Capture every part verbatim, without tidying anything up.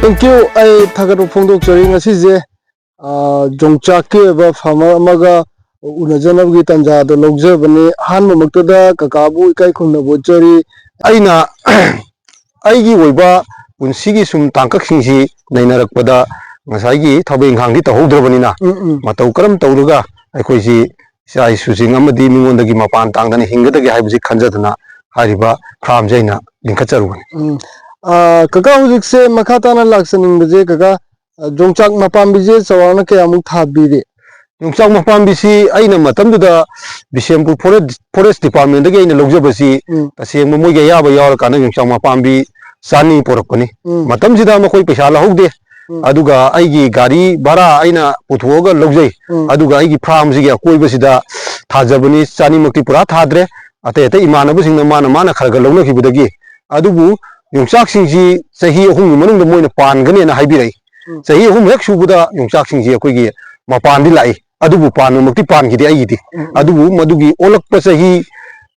Thank you. ꯑꯩ ꯊꯥꯒꯠꯄ ꯐꯣꯡꯗꯣꯛꯆꯔꯤ꯫ ꯉꯁꯤꯁꯦ, ꯑ, ꯌꯣꯡꯆꯥꯛꯀꯤ ꯑꯣꯏꯕ farmer ꯑꯃꯒ ꯎꯅꯖꯅꯕꯒꯤ ꯇꯥꯟꯖꯥꯗꯣ ꯂꯧꯖꯕꯅꯤ꯫ ꯑꯍꯥꯟꯕꯃꯛꯇꯗ ꯀꯀꯥꯕꯨ ꯏꯀꯥꯏ ꯈꯨꯝꯅꯕ ꯎꯠꯆꯔꯤ꯫ ꯑꯩꯅ ꯑꯩꯒꯤ ꯑꯣꯏꯕ ꯄꯨꯟꯁꯤꯒꯤ ꯁꯨꯝ ꯇꯥꯡꯀꯛꯁꯤꯡꯁꯤ ꯅꯩꯅꯔꯛꯄꯗ, ꯉꯁꯥꯏꯒꯤ ꯊꯕꯛ ꯏꯪꯈꯥꯡꯗꯤ ꯇꯧꯍꯧꯗ꯭ꯔꯕꯅꯤꯅ, ꯎꯝ, ꯎꯝ꯫ ꯃꯇꯧ ꯀꯔꯝ ꯇꯧꯔꯒ ꯑꯩꯈꯣꯏꯁꯤ ꯏꯆꯥ ꯏꯁꯨꯁꯤꯡ ꯑꯃꯗꯤ ꯃꯤꯉꯣꯟꯗꯒꯤ ꯃꯄꯥꯟ ꯇꯥꯡꯗꯅ ꯍꯤꯡꯒꯗꯒꯦ ꯍꯥꯏꯕꯁꯤ ꯈꯟꯖꯗꯨꯅ ꯍꯥꯏꯔꯤꯕ farmꯁꯦ ꯑꯩꯅ ꯂꯤꯡꯈꯠꯆꯔꯨꯕꯅꯤ꯫ ꯎꯝ꯫ ꯑ, ꯀꯀꯥ, ꯍꯧꯖꯤꯛꯁꯦ ꯃꯈꯥ ꯇꯥꯅ ꯂꯥꯛꯆꯅꯤꯡꯕꯁꯦ, ꯀꯀꯥ, ꯑ, ꯌꯣꯡꯆꯥꯛ ꯃꯄꯥꯝꯕꯤꯁꯦ ꯆꯥꯎꯔꯥꯛꯅ ꯀꯌꯥꯃꯨꯛ ꯊꯥꯕꯤꯔꯤ? ꯌꯣꯡꯆꯥꯛ ꯃꯄꯥꯝꯕꯤꯁꯤ ꯑꯩꯅ ꯃꯇꯝꯗꯨꯗ ꯕꯤꯁꯦꯝꯄꯨꯔ forest, forest departmentꯗꯒꯤ ꯑꯩꯅ ꯂꯧꯖꯕꯁꯤ, ꯎꯝ꯫ ꯇꯁꯦꯡꯕ ꯃꯣꯏꯒꯤ ꯑꯌꯥꯕ ꯌꯥꯎꯔꯀꯥꯟꯗ ꯌꯣꯡꯆꯥꯛ ꯃꯄꯥꯝꯕꯤ ꯆꯅꯤ ꯄꯣꯔꯛꯄꯅꯤ꯫ ꯎꯝ꯫ ꯃꯇꯝꯁꯤꯗ ꯃꯈꯣꯏ ꯄꯩꯁꯥ ꯂꯧꯍꯧꯗꯦ꯫ ꯎꯝ꯫ ꯑꯗꯨꯒ ꯑꯩꯒꯤ ꯒꯥꯔꯤ ꯚꯔꯥ ꯑꯩꯅ ꯄꯨꯊꯣꯛꯑꯒ ꯂꯧꯖꯩ꯫ ꯎꯝ꯫ ꯑꯗꯨꯒ ꯑꯩꯒꯤ farmꯁꯤꯒꯤ ꯑꯀꯣꯏꯕꯁꯤꯗ ꯊꯥꯖꯕꯅꯤ, ꯆꯅꯤꯃꯛꯇꯤ ꯄꯨꯔꯥ ꯊꯥꯗ꯭ꯔꯦ꯫ ꯑꯇꯩ ꯑꯇꯩ ꯏꯃꯥꯟꯅꯕꯁꯤꯡꯅ ꯃꯥꯅ ꯃꯥꯅ ꯈꯔ ꯈꯔ ꯂꯧꯅꯈꯤꯕꯗꯒꯤ꯫ ꯑꯗꯨꯕꯨ ꯌꯣꯡꯆꯥꯛꯁꯤꯡꯁꯤ ꯆꯍꯤ ꯑꯍꯨꯝꯒꯤ ꯃꯅꯨꯡꯗ ꯃꯣꯏꯅ ꯄꯥꯟꯒꯅꯦꯅ ꯍꯥꯏꯕꯤꯔꯛꯏ꯫ ꯎꯝ꯫ ꯆꯍꯤ ꯑꯍꯨꯝ ꯍꯦꯛ ꯁꯨꯕꯗ ꯌꯣꯡꯆꯥꯛꯁꯤꯡꯁꯤ ꯑꯩꯈꯣꯏꯒꯤ ꯃꯄꯥꯟꯗꯤ ꯂꯥꯛꯏ, ꯑꯗꯨꯕꯨ ꯄꯥꯟꯕꯃꯛꯇꯤ ꯄꯥꯟꯈꯤꯗꯦ ꯑꯩꯒꯤꯗꯤ꯫ ꯎꯝ, ꯎꯝ꯫ ꯑꯗꯨꯕꯨ ꯃꯗꯨꯒꯤ ꯑꯣꯜꯂꯛꯄ ꯆꯍꯤ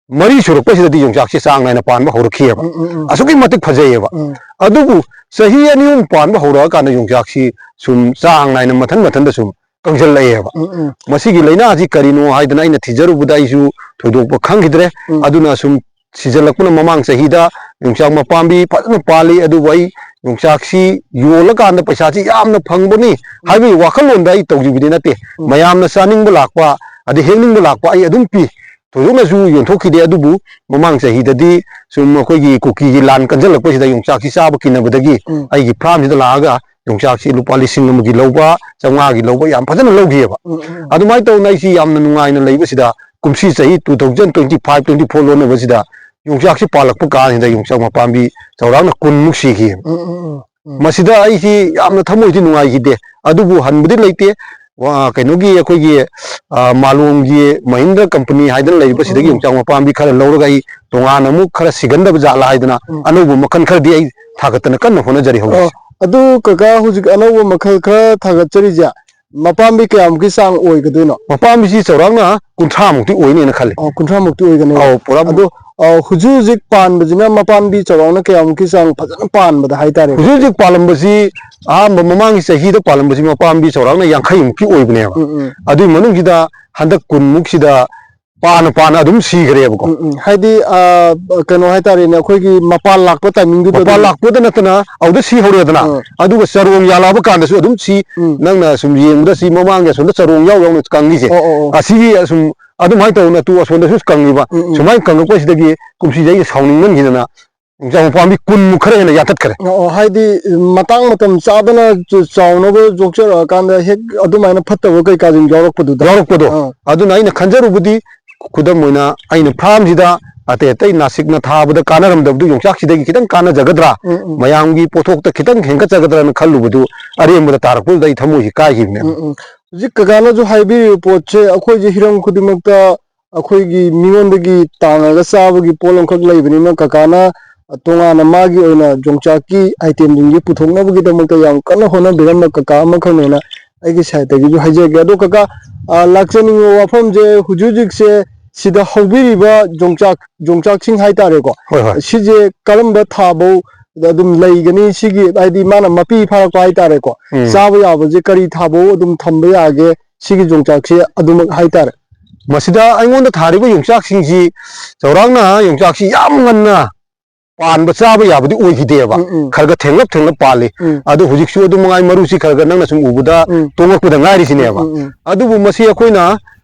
ꯃꯔꯤ ꯁꯨꯔꯛꯄꯁꯤꯗꯗꯤ ꯌꯣꯡꯆꯥꯛꯁꯤ ꯆꯥꯡ ꯅꯥꯏꯅ ꯄꯥꯟꯕ ꯍꯧꯔꯛꯈꯤꯑꯕ꯫ ꯎꯝ, ꯎꯝ, ꯎꯝ꯫ ꯑꯁꯨꯛꯀꯤ ꯃꯇꯤꯛ ꯐꯖꯩꯑꯕ꯫ ꯎꯝ꯫ ꯑꯗꯨꯕꯨ ꯆꯍꯤ ꯑꯅꯤ ꯑꯍꯨꯝ ꯄꯥꯟꯕ ꯍꯧꯔꯛꯑꯀꯥꯟꯗ ꯌꯣꯡꯆꯥꯛꯁꯤ ꯁꯨꯝ ꯆꯥꯡ ꯅꯥꯏꯅ ꯃꯊꯟ ꯃꯊꯟꯇ ꯁꯨꯝ ꯀꯪꯁꯤꯜꯂꯛꯑꯦꯕ꯫ ꯎꯝ, ꯎꯝ꯫ ꯃꯁꯤꯒꯤ ꯂꯥꯏꯅꯥꯁꯤ ꯀꯔꯤꯅꯣ ꯍꯥꯏꯗꯅ ꯑꯩꯅ ꯊꯤꯖꯔꯨꯕꯗ ꯑꯩꯁꯨ ꯊꯣꯏꯗꯣꯛꯄ ꯈꯪꯈꯤꯗ꯭ꯔꯦ꯫ ꯎꯝ꯫ ꯑꯗꯨꯅ ꯁꯨꯝ ꯁꯤꯖꯤꯜꯂꯛꯄꯅ ꯃꯃꯥꯡ ꯆꯍꯤꯗ ꯌꯣꯡꯆꯥꯛ ꯃꯄꯥꯝꯕꯤ ꯐꯖꯅ ꯄꯥꯜꯂꯤ, ꯑꯗꯨꯕꯨ ꯑꯩ ꯌꯣꯡꯆꯥꯛꯁꯤ ꯌꯣꯜꯂꯀꯥꯟꯗ ꯄꯩꯁꯥꯁꯤ ꯌꯥꯝꯅ ꯐꯪꯕꯅꯤ ꯍꯥꯏꯕꯒꯤ ꯋꯥꯈꯜꯂꯣꯟꯗ ꯑꯩ ꯇꯧꯈꯤꯕꯗꯤ ꯅꯠꯇꯦ꯫ ꯎꯝ꯫ ꯃꯌꯥꯝꯅ ꯆꯥꯅꯤꯡꯕ ꯂꯥꯛꯄ, ꯑꯗꯩ ꯍꯦꯛꯅꯤꯡꯕ ꯂꯥꯛꯄ ꯑꯩ ꯑꯗꯨꯝ ꯄꯤ꯫ ꯊꯣꯏꯗꯣꯛꯅꯁꯨ ꯌꯣꯟꯊꯣꯛꯈꯤꯗꯦ, ꯑꯗꯨꯕꯨ ꯃꯃꯥꯡ ꯆꯍꯤꯗꯗꯤ ꯁꯨꯝ ꯑꯩꯈꯣꯏꯒꯤ ꯀꯨꯀꯤꯒꯤ ꯂꯥꯟ ꯀꯟꯁꯤꯜꯂꯛꯄꯁꯤꯗ ꯌꯣꯡꯆꯥꯛꯁꯤ ꯆꯥꯕ ꯀꯤꯅꯕꯗꯒꯤ ꯎꯝ꯫ ꯑꯩꯒꯤ farmꯁꯤꯗ ꯂꯥꯛꯑꯒ ꯌꯣꯡꯆꯥꯛꯁꯤ ꯂꯨꯄꯥ ꯂꯤꯁꯤꯡ ꯑꯃꯒꯤ ꯂꯧꯕ, ꯆꯥꯝꯃꯉꯥꯒꯤ ꯂꯧꯕ ꯌꯥꯝ ꯐꯖꯅ ꯂꯧꯈꯤꯑꯕ꯫ ꯎꯝ, ꯎꯝ, ꯎꯝ꯫ ꯑꯗꯨꯃꯥꯏꯅ ꯇꯧꯗꯅ ꯑꯩꯁꯤ ꯌꯥꯝꯅ ꯅꯨꯡꯉꯥꯏꯅ ꯂꯩꯕꯁꯤꯗ, ꯀꯨꯝꯁꯤ ꯆꯍꯤ two thousand twenty five twenty four ꯂꯣꯟꯅꯕꯁꯤꯗ ꯌꯣꯡꯆꯥꯛꯁꯤ ꯄꯥꯜꯂꯛꯄ ꯀꯥꯟꯁꯤꯗ ꯌꯣꯡꯆꯥꯛ ꯃꯄꯥꯝꯕꯤ ꯆꯥꯎꯔꯥꯛꯅ ꯀꯨꯟꯃꯨꯛ ꯁꯤꯈꯤ꯫ ꯎꯝ, ꯎꯝ, ꯎꯝ, ꯎꯝ꯫ ꯃꯁꯤꯗ ꯑꯩꯁꯤ ꯌꯥꯝꯅ ꯊꯃꯣꯏꯗꯤ ꯅꯨꯡꯉꯥꯏꯈꯤꯗꯦ, ꯑꯗꯨꯕꯨ ꯍꯟꯕꯗꯤ ꯂꯩꯇꯦ꯫ ꯋꯥ-, ꯀꯩꯅꯣꯒꯤ ꯑꯩꯈꯣꯏꯒꯤ, ꯑ, ꯃꯥꯂꯣꯝꯒꯤ ꯃꯍꯤꯟꯗ꯭ꯔ company ꯍꯥꯏꯗꯅ ꯂꯩꯔꯤꯕ ꯁꯤꯗꯒꯤ ꯎꯝ, ꯎꯝ꯫ ꯌꯣꯡꯆꯥꯛ ꯃꯄꯥꯝꯕꯤ ꯈꯔ ꯂꯧꯔꯒ ꯑꯩ ꯇꯣꯉꯥꯟꯅ ꯑꯃꯨꯛ ꯈꯔ ꯁꯤꯒꯟꯗꯕ ꯖꯥꯠꯂꯥ ꯍꯥꯏꯗꯅ ꯎꯝ꯫ ꯑꯅꯧꯕ ꯃꯈꯜ ꯈꯔꯗꯤ ꯑꯩ ꯊꯥꯒꯠꯇꯅ ꯀꯟꯅ ꯍꯣꯠꯅꯖꯔꯤ ꯍꯧꯖꯤꯛ꯫ ꯑꯣ, ꯑꯗꯨ ꯀꯀꯥ ꯍꯧꯖꯤꯛ ꯑꯅꯧꯕ ꯃꯈꯜ ꯈꯔ ꯊꯥꯒꯠꯆꯔꯤꯁꯦ ꯃꯄꯥꯝꯕꯤ ꯀꯌꯥꯃꯨꯛꯀꯤ ꯆꯥꯡ ꯑꯣꯏꯒꯗꯣꯏꯅꯣ? ꯃꯄꯥꯝꯕꯤꯁꯤ ꯆꯥꯎꯔꯥꯛꯅ ꯀꯨꯟꯊ꯭ꯔꯥ ꯃꯨꯛꯇꯤ ꯑꯣꯏꯅꯦꯅ ꯈꯜꯂꯤ꯫ ꯑꯣ, ꯀꯨꯟꯊ꯭ꯔꯥ ꯃꯨꯛꯇꯤ ꯑꯣꯏꯒꯅꯦꯕ꯫ ꯑꯧ, ꯄꯨꯔꯥ ꯑꯗꯣ ꯑ, ꯍꯧꯖꯤꯛ ꯍꯧꯖꯤꯛ ꯄꯥꯟꯕꯁꯤꯅ ꯃꯄꯥꯝꯕꯤ ꯆꯥꯎꯔꯥꯛꯅ ꯀꯌꯥꯃꯨꯛꯀꯤ ꯆꯥꯡ ꯐꯖꯅ ꯄꯥꯟꯕꯗ ꯍꯥꯏꯇꯥꯔꯦ? ꯍꯧꯖꯤꯛ ꯍꯧꯖꯤꯛ ꯄꯥꯜꯂꯝꯕꯁꯤ, ꯑꯍꯥꯟꯕ ꯃꯃꯥꯡꯒꯤ ꯆꯍꯤꯗ ꯄꯥꯜꯂꯝꯕꯁꯤ ꯃꯄꯥꯝꯕꯤ ꯆꯥꯎꯔꯥꯛꯅ ꯌꯥꯡꯈꯩꯃꯨꯛꯀꯤ ꯑꯣꯏꯕꯅꯦꯕ꯫ ꯎꯝ, ꯎꯝ꯫ ꯑꯗꯨꯒꯤ ꯃꯅꯨꯡꯁꯤꯗ ꯍꯟꯗꯛ ꯀꯨꯟꯃꯨꯛꯁꯤꯗ ꯄꯥꯅ ꯄꯥꯅ ꯑꯗꯨꯝ ꯁꯤꯈ꯭ꯔꯦꯕꯀꯣ꯫ ꯎꯝ, ꯎꯝ꯫ ꯍꯥꯏꯗꯤ, ꯑ, ꯀꯩꯅꯣ ꯍꯥꯏꯇꯥꯔꯦꯅꯦ, ꯑꯩꯈꯣꯏꯒꯤ ꯃꯄꯥꯟ ꯂꯥꯛꯄ timing ꯗꯨꯗ ꯃꯄꯥꯟ ꯑꯗꯨꯝ ꯂꯥꯛꯄꯗ ꯅꯠꯇꯅ ꯑꯗꯨꯗ ꯁꯤ ꯍꯧꯔꯦꯗꯅ, ꯑꯥ꯫ ꯑꯗꯨꯒ ꯆꯔꯣꯡ ꯌꯥꯜꯂꯛꯑꯕ ꯀꯥꯟꯗꯁꯨ ꯑꯗꯨꯝ ꯁꯤ, ꯎꯝ꯫ ꯅꯪꯅ ꯁꯨꯝ ꯌꯦꯡꯕꯗ ꯁꯤ ꯃꯃꯥꯡꯒꯤ ꯑꯁꯣꯝꯗ ꯆꯔꯣꯡ ꯌꯥꯎ ꯌꯥꯎꯅ ꯀꯪꯉꯤꯁꯦ꯫ ꯑꯣ, ꯑꯣ, ꯑꯣ꯫ ꯑꯁꯤꯒꯤ ꯑꯁꯨꯝ ꯑꯗꯨꯃꯥꯏꯅ ꯇꯧꯗꯅ ꯇꯨ ꯑꯁꯣꯝꯗꯁꯨ ꯀꯪꯉꯤꯕ꯫ ꯎꯝ, ꯎꯝ꯫ ꯁꯨꯃꯥꯏꯅ ꯀꯪꯉꯛꯄꯁꯤꯗꯒꯤ ꯀꯨꯝꯁꯤꯁꯦ ꯑꯩꯅ ꯁꯥꯎꯅꯤꯡꯃꯟꯈꯤꯗꯅ ꯌꯣꯡꯆꯥꯛ ꯃꯄꯥꯝꯕꯤ ꯀꯨꯟꯃꯨꯛ ꯈꯔ ꯍꯦꯟꯅ ꯌꯥꯟꯊꯠꯈ꯭ꯔꯦ꯫ ꯑꯣ, ꯑꯣ, ꯍꯥꯏꯗꯤ ꯃꯇꯥꯡ ꯃꯇꯝ ꯆꯥꯗꯅ ꯆ-, ꯆꯥꯎꯅꯕ ꯌꯣꯛꯆꯔꯛꯑꯀꯥꯟꯗ ꯍꯦꯛ ꯑꯗꯨꯃꯥꯏꯅ ꯐꯠꯇꯕ ꯀꯩꯀꯥꯁꯤꯡ ꯌꯥꯎꯔꯛꯄꯗꯨꯗ꯫ ꯌꯥꯎꯔꯛꯄꯗꯣ꯫ ꯑꯥ꯫ ꯑꯗꯨꯅ ꯑꯩꯅ ꯈꯟꯖꯔꯨꯕꯗꯤ, ꯈꯨꯗꯝ ꯑꯣꯏꯅ ꯑꯩꯅ farm ꯁꯤꯗ ꯑꯇꯩ ꯑꯇꯩ ꯅꯥꯁꯤꯛꯅ ꯊꯥꯕꯗ ꯀꯥꯟꯅꯔꯝꯗꯕꯗꯨ ꯌꯣꯡꯆꯥꯛꯁꯤꯗꯒꯤ ꯈꯤꯇꯪ ꯀꯥꯟꯅꯖꯒꯗ꯭ꯔꯥ? ꯎꯝ, ꯎꯝ꯫ ꯃꯌꯥꯝꯒꯤ ꯄꯣꯠꯊꯣꯛꯇ ꯈꯤꯇꯪ ꯍꯦꯟꯒꯠꯆꯒꯗ꯭ꯔꯥꯅ ꯈꯜꯂꯨꯕꯗꯨ ꯑꯔꯦꯝꯕꯗ ꯇꯥꯔꯛꯄꯗꯨꯗ ꯑꯩ ꯊꯃꯣꯏꯁꯤ ꯀꯥꯏꯈꯤꯕꯅꯦꯕ꯫ ꯎꯝ, ꯎꯝ꯫ ꯍꯧꯖꯤꯛ ꯀꯀꯥꯅꯁꯨ ꯍꯥꯏꯕꯤꯔꯤꯕ ꯄꯣꯠꯁꯦ ꯑꯩꯈꯣꯏꯁꯦ ꯍꯤꯔꯝ ꯈꯨꯗꯤꯡꯃꯛꯇ ꯑꯩꯈꯣꯏꯒꯤ ꯃꯤꯉꯣꯟꯗꯒꯤ ꯇꯥꯡꯉꯒ ꯆꯥꯕꯒꯤ ꯄꯣꯠ ꯑꯃꯈꯛ ꯂꯩꯕꯅꯤꯅ ꯀꯀꯥꯅ ꯇꯣꯉꯥꯟꯅ ꯃꯥꯒꯤ ꯑꯣꯏꯅ ꯌꯣꯡꯆꯥꯛꯀꯤ item ꯁꯤꯡꯁꯦ ꯄꯨꯊꯣꯛꯅꯕꯒꯤꯗꯃꯛꯇ ꯌꯥꯝ ꯀꯟꯅ ꯍꯣꯠꯅꯕꯤꯔꯝꯕ ꯀꯀꯥ ꯑꯃꯈꯛꯅꯦꯅ ꯑꯩꯒꯤ side ꯇꯒꯤꯁꯨ ꯍꯥꯏꯖꯒꯦ꯫ ꯑꯗꯣ ꯀꯀꯥ, ꯑ, ꯂꯥꯛꯆꯅꯤꯡꯕ ꯋꯥꯐꯝꯁꯦ ꯍꯧꯖꯤꯛ ꯍꯧꯖꯤꯛꯁꯦ ꯁꯤꯗ ꯍꯧꯕꯤꯔꯤꯕ ꯌꯣꯡꯆꯥꯛ, ꯌꯣꯡꯆꯥꯛꯁꯤꯡ ꯍꯥꯏꯇꯥꯔꯦꯀꯣ꯫ ꯍꯣꯏ, ꯍꯣꯏ꯫ ꯁꯤꯁꯦ ꯀꯔꯝꯕ ꯊꯥꯐꯧ ꯑꯗꯨꯝ ꯂꯩꯒꯅꯤ? ꯁꯤꯒꯤ ꯍꯥꯏꯗꯤ ꯃꯥꯅ ꯃꯄꯤ ꯐꯥꯔꯛꯄ ꯍꯥꯏꯇꯥꯔꯦꯀꯣ꯫ ꯎꯝ꯫ ꯆꯥꯕ ꯌꯥꯕꯁꯦ ꯀꯔꯤ ꯊꯥꯐꯧ ꯑꯗꯨꯝ ꯊꯝꯕ ꯌꯥꯒꯦ? ꯁꯤꯒꯤ ꯌꯣꯡꯆꯥꯛꯁꯦ ꯑꯗꯨꯃꯛ ꯍꯥꯏꯇꯥꯔꯦ꯫ ꯃꯁꯤꯗ ꯑꯩꯉꯣꯟꯗ ꯊꯥꯔꯤꯕ ꯌꯣꯡꯆꯥꯛꯁꯤꯡꯁꯤ ꯆꯥꯎꯔꯥꯛꯅ ꯌꯣꯡꯆꯥꯛꯁꯤ ꯌꯥꯝ ꯉꯟꯅ ꯄꯥꯟꯕ ꯆꯥꯕ ꯌꯥꯕꯗꯤ ꯑꯣꯏꯈꯤꯗꯦꯕ꯫ ꯎꯝ, ꯎꯝ꯫ ꯈꯔ ꯈꯔ ꯊꯦꯡꯂꯞ ꯊꯦꯡꯂꯞ ꯄꯥꯜꯂꯤ꯫ ꯎꯝ꯫ ꯑꯗꯨ ꯍꯧꯖꯤꯛꯁꯨ ꯑꯗꯨꯝ ꯃꯉꯥꯏ ꯃꯔꯨꯁꯤ ꯈꯔ ꯈꯔ ꯅꯪꯅ ꯁꯨꯝ ꯎꯕꯗ ꯎꯝ꯫ ꯇꯣꯡꯉꯛꯄꯗ ꯉꯥꯏꯔꯤꯁꯤꯅꯦꯕ꯫ ꯎꯝ, ꯎꯝ, ꯎꯝ꯫ ꯑꯗꯨꯕꯨ ꯃꯁꯤ ꯑꯩꯈꯣꯏꯅ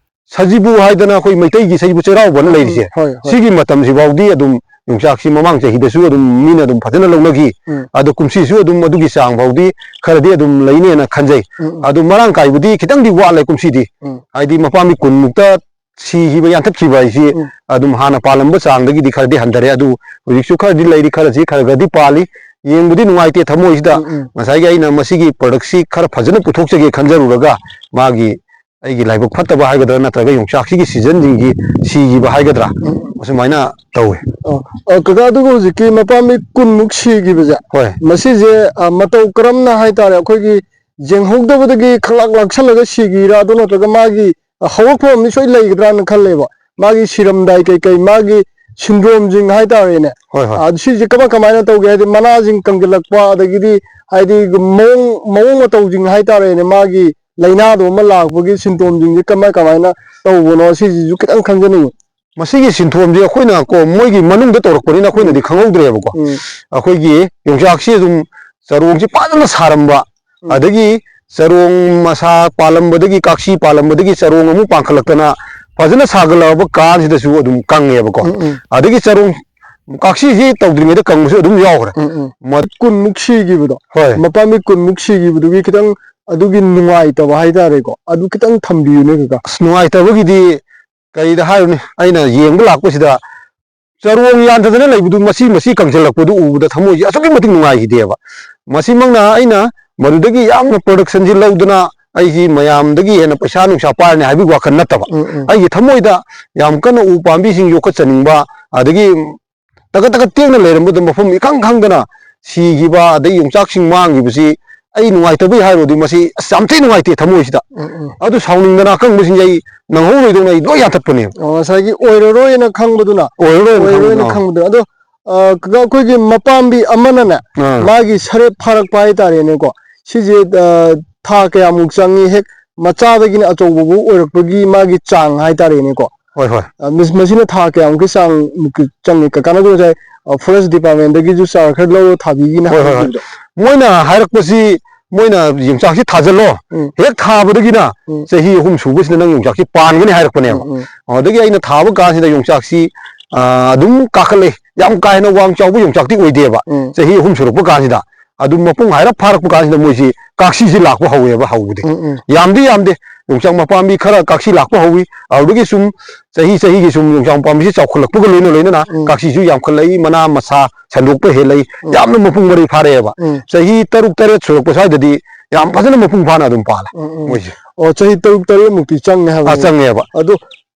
ꯁꯖꯤꯕꯨ ꯍꯥꯏꯗꯅ ꯑꯩꯈꯣꯏ ꯃꯩꯇꯩꯒꯤ ꯁꯖꯤꯕꯨ ꯆꯩꯔꯥꯎꯕꯅ ꯎꯝ, ꯎꯝ꯫ ꯂꯩꯔꯤꯁꯦ꯫ ꯍꯣꯏ, ꯍꯣꯏ꯫ ꯁꯤꯒꯤ ꯃꯇꯝꯁꯤ ꯐꯥꯎꯗꯤ ꯑꯗꯨꯝ ꯌꯣꯡꯆꯥꯛꯁꯤ ꯃꯃꯥꯡ ꯆꯍꯤꯗꯁꯨ ꯑꯗꯨꯝ ꯃꯤꯅ ꯑꯗꯨꯝ ꯐꯖꯅ ꯂꯧꯅꯈꯤ꯫ ꯎꯝ꯫ ꯑꯗꯣ ꯀꯨꯝꯁꯤꯁꯨ ꯑꯗꯨꯝ ꯑꯗꯨꯒꯤ ꯆꯥꯡ ꯐꯥꯎꯗꯤ ꯈꯔꯗꯤ ꯑꯗꯨꯝ ꯂꯩꯅꯦꯅ ꯈꯟꯖꯩ꯫ ꯎꯝ, ꯎꯝ꯫ ꯑꯗꯨ ꯃꯔꯥꯡ ꯀꯥꯏꯕꯗꯤ ꯈꯤꯇꯪꯗꯤ ꯋꯥꯠꯂꯦ ꯀꯨꯝꯁꯤꯗꯤ꯫ ꯎꯝ꯫ ꯍꯥꯏꯗꯤ ꯃꯄꯥꯝꯕꯤ ꯀꯨꯟꯃꯨꯛꯇ ꯁꯤꯈꯤꯕ, ꯌꯥꯟꯊꯠꯈꯤꯕ ꯍꯥꯏꯁꯤ ꯎꯝ꯫ ꯑꯗꯨꯝ ꯍꯥꯟꯅ ꯄꯥꯜꯂꯝꯕ ꯆꯥꯡꯗꯒꯤꯗꯤ ꯈꯔꯗꯤ ꯍꯟꯊꯔꯦ꯫ ꯑꯗꯨ ꯍꯧꯖꯤꯛꯁꯨ ꯈꯔꯗꯤ ꯂꯩꯔꯤ, ꯈꯔꯁꯤ ꯈꯔ ꯈꯔꯗꯤ ꯄꯥꯜꯂꯤ꯫ ꯌꯦꯡꯕꯗꯤ ꯅꯨꯡꯉꯥꯏꯇꯦ ꯊꯃꯣꯏꯁꯤꯗ꯫ ꯎꯝ, ꯎꯝ꯫ ꯉꯁꯥꯏꯒꯤ ꯑꯩꯅ ꯃꯁꯤꯒꯤ product ꯁꯤ ꯈꯔ ꯐꯖꯅ ꯄꯨꯊꯣꯛꯆꯒꯦ ꯈꯟꯖꯔꯨꯔꯒ ꯃꯥꯒꯤ ꯑꯩꯒꯤ ꯂꯥꯏꯕꯛ ꯐꯠꯇꯕ ꯍꯥꯏꯒꯗ꯭ꯔꯥ ꯅꯠꯇ꯭ꯔꯒ ꯌꯣꯡꯆꯥꯛꯁꯤꯒꯤ season ꯁꯤꯡꯒꯤ ꯁꯤꯈꯤꯕ ꯍꯥꯏꯒꯗ꯭ꯔꯥ ꯎꯝ꯫ ꯑꯁꯨꯃꯥꯏꯅ ꯇꯧꯋꯦ꯫ ꯑꯣ, ꯑ, ꯀꯀꯥ, ꯑꯗꯨꯒ ꯍꯧꯖꯤꯛꯀꯤ ꯃꯄꯥꯝꯕꯤ ꯀꯨꯟꯃꯨꯛ ꯁꯤꯈꯤꯕꯁꯦ, ꯍꯣꯏ꯫ ꯃꯁꯤꯁꯦ, ꯑ, ꯃꯇꯧ ꯀꯔꯝꯅ ꯍꯥꯏꯇꯥꯔꯦ, ꯑꯩꯈꯣꯏꯒꯤ ꯌꯦꯡꯍꯧꯗꯕꯗꯒꯤ ꯈꯪꯂꯥꯛ ꯂꯥꯛꯁꯜꯂꯒ ꯁꯤꯈꯤꯔꯥ, ꯑꯗꯨ ꯅꯠꯇ꯭ꯔꯒ ꯃꯥꯒꯤ, ꯑ, ꯍꯧꯔꯛꯐꯝ ꯑꯃꯗꯤ ꯁꯣꯏ ꯂꯩꯒꯗ꯭ꯔꯥꯅ ꯈꯜꯂꯦꯕ꯫ ꯃꯥꯒꯤ ꯁꯤꯔꯝꯗꯥꯏ ꯀꯩꯀꯩ, ꯃꯥꯒꯤ, ꯁꯤꯟꯗ꯭ꯔꯣꯝꯁꯤꯡ ꯍꯥꯏꯇꯥꯔꯦꯅꯦ꯫ ꯍꯣꯏ ꯍꯣꯏ ꯑꯗꯨ ꯁꯤꯁꯦ ꯀꯃꯥꯏ ꯀꯃꯥꯏꯅ ꯇꯧꯒꯦ ꯍꯥꯏꯗꯤ ꯃꯅꯥꯁꯤꯡ ꯀꯪꯁꯤꯜꯂꯛꯄ ꯑꯗꯒꯤꯗꯤ ꯍꯥꯏꯗꯤ ꯃꯑꯣꯡ ꯃꯑꯣꯡ ꯃꯇꯧꯁꯤꯡ ꯍꯥꯏꯇꯥꯔꯦꯅꯦ ꯃꯥꯒꯤ ꯂꯥꯏꯅꯥꯗꯣ ꯑꯃ ꯂꯥꯛꯄꯒꯤ ꯁꯤꯟꯗ꯭ꯔꯣꯝꯁꯤꯡꯁꯦ ꯀꯃꯥꯏ ꯀꯃꯥꯏꯅ ꯇꯧꯕꯅꯣ ꯁꯤꯁꯤꯁꯨ ꯈꯤꯇꯪ ꯈꯪꯖꯅꯤꯡꯉꯤ꯫ ꯃꯁꯤꯒꯤ ꯁꯤꯟꯊꯣꯝꯁꯦ ꯑꯩꯈꯣꯏꯅ ꯀꯣ ꯃꯣꯏꯒꯤ ꯃꯅꯨꯡꯗ ꯇꯧꯔꯛꯄꯅꯤꯅ ꯑꯩꯈꯣꯏꯅꯗꯤ ꯈꯪꯍꯧꯗ꯭ꯔꯦꯕꯀꯣ꯫ ꯎꯝ ꯑꯩꯈꯣꯏꯒꯤ ꯌꯣꯡꯆꯥꯛꯁꯤ ꯑꯗꯨꯝ ꯆꯔꯣꯡꯁꯤ ꯐꯖꯅ ꯁꯥꯔꯝꯕ ꯎꯝ꯫ ꯑꯗꯒꯤ ꯆꯔꯣꯡ ꯃꯁꯥ ꯄꯥꯜꯂꯝꯕꯗꯒꯤ ꯀꯥꯛꯁꯤ ꯄꯥꯜꯂꯝꯕꯗꯒꯤ ꯆꯔꯣꯡ ꯑꯃꯨꯛ ꯄꯥꯟꯈꯠꯂꯛꯇꯅ ꯐꯖꯅ ꯁꯥꯒꯠꯂꯛꯑꯕ ꯀꯥꯟꯁꯤꯗꯁꯨ ꯑꯗꯨꯝ ꯀꯪꯉꯦꯕꯀꯣ꯫ ꯎꯝ ꯎꯝ ꯑꯗꯒꯤ ꯆꯔꯣꯡ ꯀꯥꯛꯁꯤꯁꯤ ꯇꯧꯗ꯭ꯔꯤꯉꯩꯗ ꯀꯪꯕꯁꯨ ꯑꯗꯨꯝ ꯌꯥꯎꯈ꯭ꯔꯦ꯫ ꯎꯝ ꯎꯝ ꯃ- ꯀꯨꯟꯃꯨꯛ ꯁꯤꯈꯤꯕꯗꯣ ꯍꯣꯏ ꯃꯄꯥꯝꯕꯤ ꯀꯨꯟꯃꯨꯛ ꯁꯤꯈꯤꯕꯗꯨꯒꯤ ꯈꯤꯇꯪ ꯑꯗꯨꯒꯤ ꯅꯨꯡꯉꯥꯏꯇꯕ ꯍꯥꯏꯇꯥꯔꯦꯀꯣ ꯑꯗꯨ ꯈꯤꯇꯪ ꯊꯝꯕꯤꯌꯨꯅꯦ ꯀꯀꯥ꯫ ꯑꯁ ꯅꯨꯡꯉꯥꯏꯇꯕꯒꯤꯗꯤ ꯀꯔꯤꯗ ꯍꯥꯏꯔꯨꯅꯤ ꯑꯩꯅ ꯌꯦꯡꯕ ꯂꯥꯛꯄꯁꯤꯗ ꯆꯔꯣꯡ ꯌꯥꯟꯊꯗꯅ ꯂꯩꯕꯗꯨ ꯃꯁꯤ ꯃꯁꯤ ꯀꯪꯁꯤꯜꯂꯛꯄꯗꯨ ꯎꯕꯗ ꯊꯃꯣꯏꯁꯤ ꯑꯁꯨꯛꯀꯤ ꯃꯇꯤꯛ ꯅꯨꯡꯉꯥꯏꯈꯤꯗꯦꯕ꯫ ꯃꯁꯤꯃꯛꯅ ꯑꯩꯅ ꯃꯗꯨꯗꯒꯤ ꯌꯥꯝꯅ ꯄ꯭ꯔꯗꯛꯁꯟꯁꯤ ꯂꯧꯗꯅ ꯑꯩꯁꯤ ꯃꯌꯥꯝꯗꯒꯤ ꯍꯦꯟꯅ ꯄꯩꯁꯥ ꯅꯨꯡꯁꯥ ꯄꯥꯏꯔꯅꯤ ꯍꯥꯏꯕꯒꯤ ꯋꯥꯈꯜ ꯅꯠꯇꯕ ꯎꯝ ꯎꯝ ꯑꯩꯒꯤ ꯊꯃꯣꯏꯗ ꯌꯥꯝ ꯀꯟꯅ ꯎ ꯄꯥꯝꯕꯤꯁꯤꯡ ꯌꯣꯛꯈꯠꯆꯅꯤꯡꯕ ꯑꯗꯒꯤ ꯇꯒꯠ ꯇꯒꯠ ꯇꯦꯛꯅ ꯂꯩꯔꯝꯕꯗ ꯃꯐꯝ ꯏꯈꯪ ꯈꯪꯗꯅ ꯁꯤꯈꯤꯕ ꯑꯗꯩ ꯌꯣꯡꯆꯥꯛꯁꯤꯡ ꯃꯥꯡꯈꯤꯕꯁꯤ ꯑꯩ ꯅꯨꯡꯉꯥꯏꯇꯕꯩ ꯍꯥꯏꯔꯨꯔꯗꯤ ꯃꯁꯤ ꯑꯁ ꯌꯥꯝ ꯊꯤ ꯅꯨꯡꯉꯥꯏꯇꯦ ꯊꯃꯣꯏꯁꯤꯗ꯫ ꯎꯝ ꯎꯝ ꯑꯗꯨ ꯁꯥꯎꯅꯤꯡꯗꯅ ꯑꯀꯪꯕꯁꯤꯡꯁꯦ ꯑꯩ ꯅꯪꯍꯧꯔꯣꯏꯗꯧꯅ ꯑꯩ ꯂꯣꯏ ꯌꯥꯟꯊꯠꯄꯅꯦꯕ꯫ ꯑꯣ ꯉꯁꯥꯏꯒꯤ ꯑꯣꯏꯔꯔꯣꯏꯅ ꯈꯪꯕꯗꯨꯅ ꯑꯣꯏꯔꯔꯣꯏꯅ ꯈꯪꯕꯗꯣ꯫ ꯑꯣꯏꯔꯔꯣꯏꯅ ꯈꯪꯕꯗꯨꯅ ꯑꯗꯣ ꯑ, ꯀꯀꯥ ꯑꯩꯈꯣꯏꯒꯤ ꯃꯄꯥꯝꯕꯤ ꯑꯃꯅꯅꯦ ꯑꯥ꯫ ꯃꯥꯒꯤ ꯁꯔꯦꯞ ꯐꯥꯔꯛꯄ ꯍꯥꯏꯇꯥꯔꯦꯅꯦꯀꯣ ꯁꯤꯁꯦ ꯑ, ꯊꯥ ꯀꯌꯥꯃꯨꯛ ꯆꯪꯉꯤ ꯍꯦꯛ ꯃꯆꯥꯗꯒꯤꯅ ꯑꯆꯧꯕꯕꯨ ꯑꯣꯏꯔꯛꯄꯒꯤ ꯃꯥꯒꯤ ꯆꯥꯡ ꯍꯥꯏꯇꯥꯔꯦꯅꯦꯀꯣ꯫ ꯍꯣꯏ ꯍꯣꯏ ꯑ, ꯃꯁꯤꯅ ꯊꯥ ꯀꯌꯥꯃꯨꯛꯀꯤ ꯆꯥꯡ ꯆꯪꯉꯤ ꯀꯀꯥꯅꯁꯨ ꯉꯁꯥꯏ ꯐꯣꯔꯦꯁ ꯗꯤꯄꯥꯔꯠꯃꯦꯟꯗꯒꯤꯁꯨ ꯆꯥꯔ ꯈꯔ ꯂꯧꯔ ꯊꯥꯕꯤꯒꯤꯅ ꯍꯣꯏ ꯍꯣꯏ ꯍꯣꯏ꯫ ꯍꯥꯏꯕꯤꯈꯤꯕꯗꯣ꯫ ꯃꯣꯏꯅ ꯍꯥꯏꯔꯛꯄꯁꯤ ꯃꯣꯏꯅ ꯌꯣꯡꯆꯥꯛꯁꯤ ꯊꯥꯖꯜꯂꯣ ꯎꯝ꯫ ꯍꯦꯛ ꯊꯥꯕꯗꯒꯤꯅ ꯎꯝ꯫ ꯆꯍꯤ ꯑꯍꯨꯝ ꯁꯨꯕꯁꯤꯗ ꯅꯪ ꯌꯣꯡꯆꯥꯛꯁꯤ ꯄꯥꯟꯒꯅꯤ ꯍꯥꯏꯔꯛꯄꯅꯦꯕ꯫ ꯎꯝ, ꯎꯝ꯫ ꯑꯗꯒꯤ ꯑꯩꯅ ꯊꯥꯕ ꯀꯥꯟꯁꯤꯗ ꯌꯣꯡꯆꯥꯛꯁꯤ ꯑ, ꯑꯗꯨꯝ ꯀꯥꯈꯠꯂꯛꯏ꯫ ꯌꯥꯝ ꯀꯥ ꯍꯦꯟꯅ ꯋꯥꯡ ꯆꯥꯎꯕ ꯌꯣꯡꯆꯥꯛꯇꯤ ꯑꯣꯏꯗꯦꯕ꯫ ꯎꯝ꯫ ꯆꯍꯤ ꯑꯍꯨꯝ ꯁꯨꯔꯛꯄ ꯀꯥꯟꯁꯤꯗ ꯑꯗꯨꯝ ꯃꯄꯨꯡ ꯍꯥꯏꯔꯞ ꯐꯥꯔꯛꯄ ꯀꯥꯟꯁꯤꯗ ꯃꯣꯏꯁꯤ ꯀꯥꯛꯁꯤꯁꯤ ꯂꯥꯛꯄ ꯍꯧꯋꯦꯕ ꯍꯧꯕꯗꯤ꯫ ꯎꯝ, ꯎꯝ꯫ ꯌꯥꯝꯗꯤ ꯌꯥꯝꯗꯦ꯫ ꯌꯣꯡꯆꯥꯛ ꯃꯄꯥꯝꯕꯤ ꯈꯔ ꯀꯥꯛꯁꯤ ꯂꯥꯛꯄ ꯍꯧꯋꯤ꯫ ꯑꯗꯨꯗꯒꯤ ꯁꯨꯝ ꯆꯍꯤ ꯆꯍꯤꯒꯤ ꯁꯨꯝ ꯌꯣꯡꯆꯥꯛ ꯃꯄꯥꯝꯕꯤꯁꯤ ꯆꯥꯎꯈꯠꯂꯛꯄꯒ ꯂꯣꯏꯅ ꯂꯣꯏꯅꯅ ꯎꯝ꯫ ꯀꯥꯛꯁꯤꯁꯨ ꯌꯥꯝꯈꯠꯂꯛꯏ, ꯃꯅꯥ ꯃꯁꯥ ꯁꯟꯗꯣꯛꯄ ꯍꯦꯜꯂꯛꯏ꯫ ꯎꯝ꯫ ꯌꯥꯝꯅ ꯃꯄꯨꯡ ꯃꯔꯩ ꯐꯥꯔꯛꯑꯦꯕ꯫ ꯎꯝ꯫ ꯆꯍꯤ ꯇꯔꯨꯛ ꯇꯔꯦꯠ ꯁꯨꯔꯛꯄ ꯁ꯭ꯋꯥꯏꯗꯗꯤ ꯌꯥꯝ ꯐꯖꯅ ꯃꯄꯨꯡ ꯐꯥꯅ ꯑꯗꯨꯝ ꯄꯥꯜꯂꯦ ꯎꯝ, ꯎꯝ꯫ ꯃꯣꯏꯁꯦ꯫ ꯑꯣ ꯆꯍꯤ ꯇꯔꯨꯛ ꯇꯔꯦꯠꯃꯨꯛꯇꯤ ꯆꯪꯉꯦ ꯑꯥ, ꯍꯥꯏꯕꯅꯤ꯫ ꯆꯪꯉꯦꯕ꯫ ꯑꯗꯣ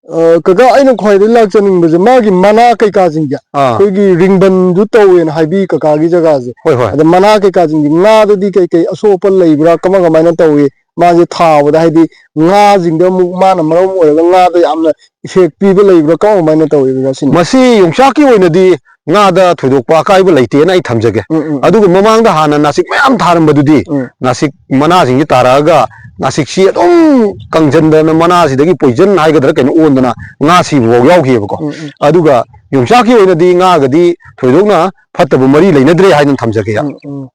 ꯑ, ꯀꯀꯥ ꯑꯩꯅ ꯈ꯭ꯋꯥꯏꯗꯒꯤ ꯂꯥꯛꯆꯅꯤꯡꯕꯁꯦ ꯃꯥꯒꯤ ꯃꯅꯥ ꯀꯩꯀꯥꯁꯤꯡꯁꯦ ꯑꯥ꯫ ꯑꯩꯈꯣꯏꯒꯤ ꯔꯤꯡꯕꯟꯁꯨ ꯇꯧꯋꯦꯅ ꯍꯥꯏꯕꯤ ꯀꯀꯥꯒꯤ ꯖꯒꯥꯁꯦ꯫ ꯍꯣꯏ, ꯍꯣꯏ꯫ ꯑꯗ ꯃꯅꯥ ꯀꯩꯀꯥꯁꯤꯡꯁꯦ ꯉꯥꯗꯗꯤ ꯀꯩ ꯀꯩ ꯑꯁꯣꯛ ꯑꯄꯟ ꯂꯩꯕ꯭ꯔꯥ ꯀꯃꯥꯏ ꯀꯃꯥꯏꯅ ꯇꯧꯏ ꯃꯥꯁꯦ ꯊꯥꯕꯗ, ꯍꯥꯏꯗꯤ ꯉꯥꯁꯤꯡꯗ ꯑꯃꯨꯛ ꯃꯥꯅ ꯃꯔꯝ ꯑꯣꯏꯔꯒ ꯉꯥꯗ ꯌꯥꯝꯅ ꯏꯐꯦꯛ ꯄꯤꯕ ꯂꯩꯕ꯭ꯔꯥ, ꯀꯃꯥꯏꯅ ꯇꯧꯋꯤ ꯀꯀꯥ ꯁꯤꯅ? ꯃꯁꯤ ꯌꯣꯡꯆꯥꯛꯀꯤ ꯑꯣꯏꯅꯗꯤ ꯉꯥꯗ ꯊꯣꯏꯗꯣꯛꯄ ꯑꯀꯥꯏꯕ ꯂꯩꯇꯦꯅ ꯑꯩ ꯊꯝꯖꯒꯦ꯫ ꯎꯝ, ꯎꯝ, ꯎꯝ꯫ ꯑꯗꯨꯒ ꯃꯃꯥꯡꯗ ꯍꯥꯟꯅ ꯅꯥꯁꯤꯛ ꯃꯌꯥꯝ ꯊꯥꯔꯝꯕꯗꯨꯗꯤ, ꯎꯝ꯫ ꯅꯥꯁꯤꯛ ꯃꯅꯥꯁꯤꯡꯁꯤ ꯇꯥꯔꯛꯑꯒ ꯅꯥꯁꯤꯛꯁꯤ ꯑꯗꯨꯝ ꯀꯪꯁꯤꯟꯗꯅ, ꯃꯅꯥꯁꯤꯗꯒꯤ ꯄꯣꯏꯖꯟ ꯍꯥꯏꯒꯗ꯭ꯔꯥ ꯀꯩꯅꯣ ꯑꯣꯟꯗꯅ ꯉꯥ ꯁꯤꯕꯐꯥꯎ ꯌꯥꯎꯈꯤꯑꯕꯀꯣ꯫ ꯎꯝ, ꯎꯝ꯫ ꯑꯗꯨꯒ ꯌꯣꯡꯆꯥꯛꯀꯤ ꯑꯣꯏꯅꯗꯤ ꯉꯥꯒꯗꯤ ꯊꯣꯏꯗꯣꯛꯅ ꯐꯠꯇꯕ ꯃꯔꯤ ꯂꯩꯅꯗ꯭ꯔꯦ ꯍꯥꯏꯅ ꯊꯝꯖꯒꯦ꯫ ꯎꯝ, ꯎꯝ꯫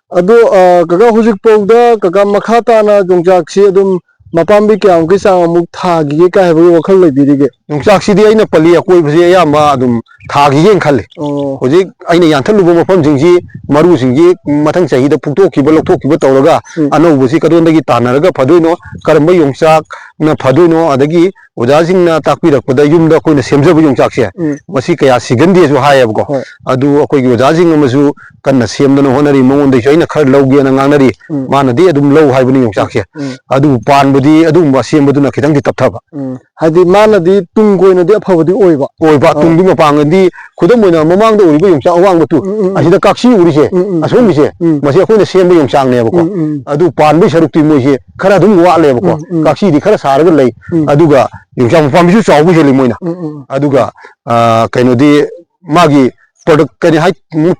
ꯑꯗꯣ, ꯑ, ꯀꯀꯥ, ꯍꯧꯖꯤꯛꯐꯥꯎꯗ ꯀꯀꯥ ꯃꯈꯥ ꯇꯥꯅ ꯌꯣꯡꯆꯥꯛꯁꯤ ꯑꯗꯨꯝ ꯃꯄꯥꯝꯕꯤ ꯀꯌꯥꯃꯨꯛꯀꯤ ꯆꯥꯡ ꯑꯃꯨꯛ ꯊꯥꯈꯤꯒꯦ ꯀꯥꯏ ꯍꯥꯏꯕꯒꯤ ꯋꯥꯈꯜ ꯂꯩꯕꯤꯔꯤꯒꯦ? ꯌꯣꯡꯆꯥꯛꯁꯤꯗꯤ ꯑꯩꯅ ꯄꯜꯂꯤ ꯑꯀꯣꯏꯕꯁꯦ ꯑꯌꯥꯝꯕ ꯑꯗꯨꯝ ꯊꯥꯈꯤꯒꯦꯅ ꯈꯜꯂꯤ꯫ ꯑꯣ꯫ ꯍꯧꯖꯤꯛ ꯑꯩꯅ ꯌꯥꯟꯊꯠꯂꯨꯕ ꯃꯐꯝꯁꯤꯡꯁꯤ, ꯃꯔꯨꯁꯤꯡꯁꯤ ꯃꯊꯪ ꯆꯍꯤꯗ ꯐꯨꯛꯇꯣꯛꯈꯤꯕ, ꯂꯧꯊꯣꯛꯈꯤꯕ ꯇꯧꯔꯒ, ꯎꯝ꯫ ꯑꯅꯧꯕꯁꯤ ꯀꯗꯣꯝꯗꯒꯤ ꯇꯥꯟꯅꯔꯒ ꯐꯗꯣꯏꯅꯣ, ꯀꯔꯝꯕ ꯌꯣꯡꯆꯥꯛꯅ ꯐꯗꯣꯏꯅꯣ, ꯑꯗꯒꯤ ꯑꯣꯖꯥꯁꯤꯡꯅ ꯇꯥꯛꯄꯤꯔꯛꯄꯗ ꯌꯨꯝꯗ ꯑꯩꯈꯣꯏꯅ ꯁꯦꯝꯖꯕ ꯌꯣꯡꯆꯥꯛꯁꯦ, ꯎꯝ꯫ ꯃꯁꯤ ꯀꯌꯥ ꯁꯤꯒꯟꯗꯦꯁꯨ ꯍꯥꯏꯌꯦꯕꯀꯣ꯫ ꯍꯣꯏ꯫ ꯑꯗꯨ ꯑꯩꯈꯣꯏꯒꯤ ꯑꯣꯖꯥꯁꯤꯡ ꯑꯃꯁꯨ ꯀꯟꯅ ꯁꯦꯝꯗꯅ ꯍꯣꯠꯅꯔꯤ, ꯃꯉꯣꯟꯗꯩꯁꯨ ꯑꯩꯅ ꯈꯔ ꯂꯧꯒꯦꯅ ꯉꯥꯡꯅꯔꯤ꯫ ꯎꯝ꯫ ꯃꯥꯅꯗꯤ ꯑꯗꯨꯝ ꯂꯧ ꯍꯥꯏꯕꯅꯤ ꯌꯣꯡꯆꯥꯛꯁꯦ꯫ ꯎꯝ꯫ ꯑꯗꯨꯕꯨ ꯄꯥꯟꯕꯗꯤ ꯑꯗꯨꯒꯨꯝꯕ ꯁꯦꯝꯕꯗꯨꯅ ꯈꯤꯇꯪꯗꯤ ꯇꯞꯊꯕ꯫ ꯎꯝ꯫ ꯍꯥꯏꯗꯤ ꯃꯥꯅꯗꯤ ꯇꯨꯡ ꯀꯣꯏꯅꯗꯤ ꯑꯐꯕꯗꯤ ꯑꯣꯏꯕ꯫ ꯑꯣꯏꯕ, ꯑꯥ꯫ ꯇꯨꯡꯒꯤ ꯃꯄꯥꯡꯒꯗꯤ, ꯈꯨꯗꯝ ꯑꯣꯏꯅ ꯃꯃꯥꯡꯗ ꯎꯔꯤꯕ ꯌꯣꯡꯆꯥꯛ ꯑꯋꯥꯡꯕꯗꯨ, ꯎꯝ, ꯎꯝ, ꯎꯝ꯫ ꯑꯁꯤꯗ ꯀꯥꯛꯁꯤ ꯎꯔꯤꯁꯦ, ꯎꯝ, ꯎꯝ, ꯎꯝ꯫ ꯑꯁꯣꯝꯒꯤꯁꯦ, ꯎꯝ꯫ ꯃꯁꯤ ꯑꯩꯈꯣꯏꯅ ꯁꯦꯝꯕ ꯌꯣꯡꯆꯥꯛꯅꯦꯕꯀꯣ꯫ ꯎꯝ, ꯎꯝ꯫ ꯑꯗꯨ ꯄꯥꯟꯕꯒꯤ ꯁꯔꯨꯛꯇꯤ ꯃꯣꯏꯁꯦ ꯈꯔ ꯑꯗꯨꯝ ꯋꯥꯠꯂꯦꯕꯀꯣ꯫ ꯎꯝ, ꯎꯝ꯫ ꯀꯥꯛꯁꯤꯗꯤ ꯈꯔ ꯁꯥꯔꯒ ꯂꯩ꯫ ꯎꯝ꯫ ꯑꯗꯨꯒ ꯌꯣꯡꯆꯥꯛ ꯃꯄꯥꯝꯕꯤꯁꯨ ꯆꯥꯎꯕ ꯍꯦꯜꯂꯤ ꯃꯣꯏꯅ꯫ ꯎꯝ, ꯎꯝ, ꯎꯝ꯫ ꯑꯗꯨꯒ, ꯑ, ꯀꯩꯅꯣꯗꯤ, ꯃꯥꯒꯤ product, ꯀꯔꯤ ꯍꯥꯏ,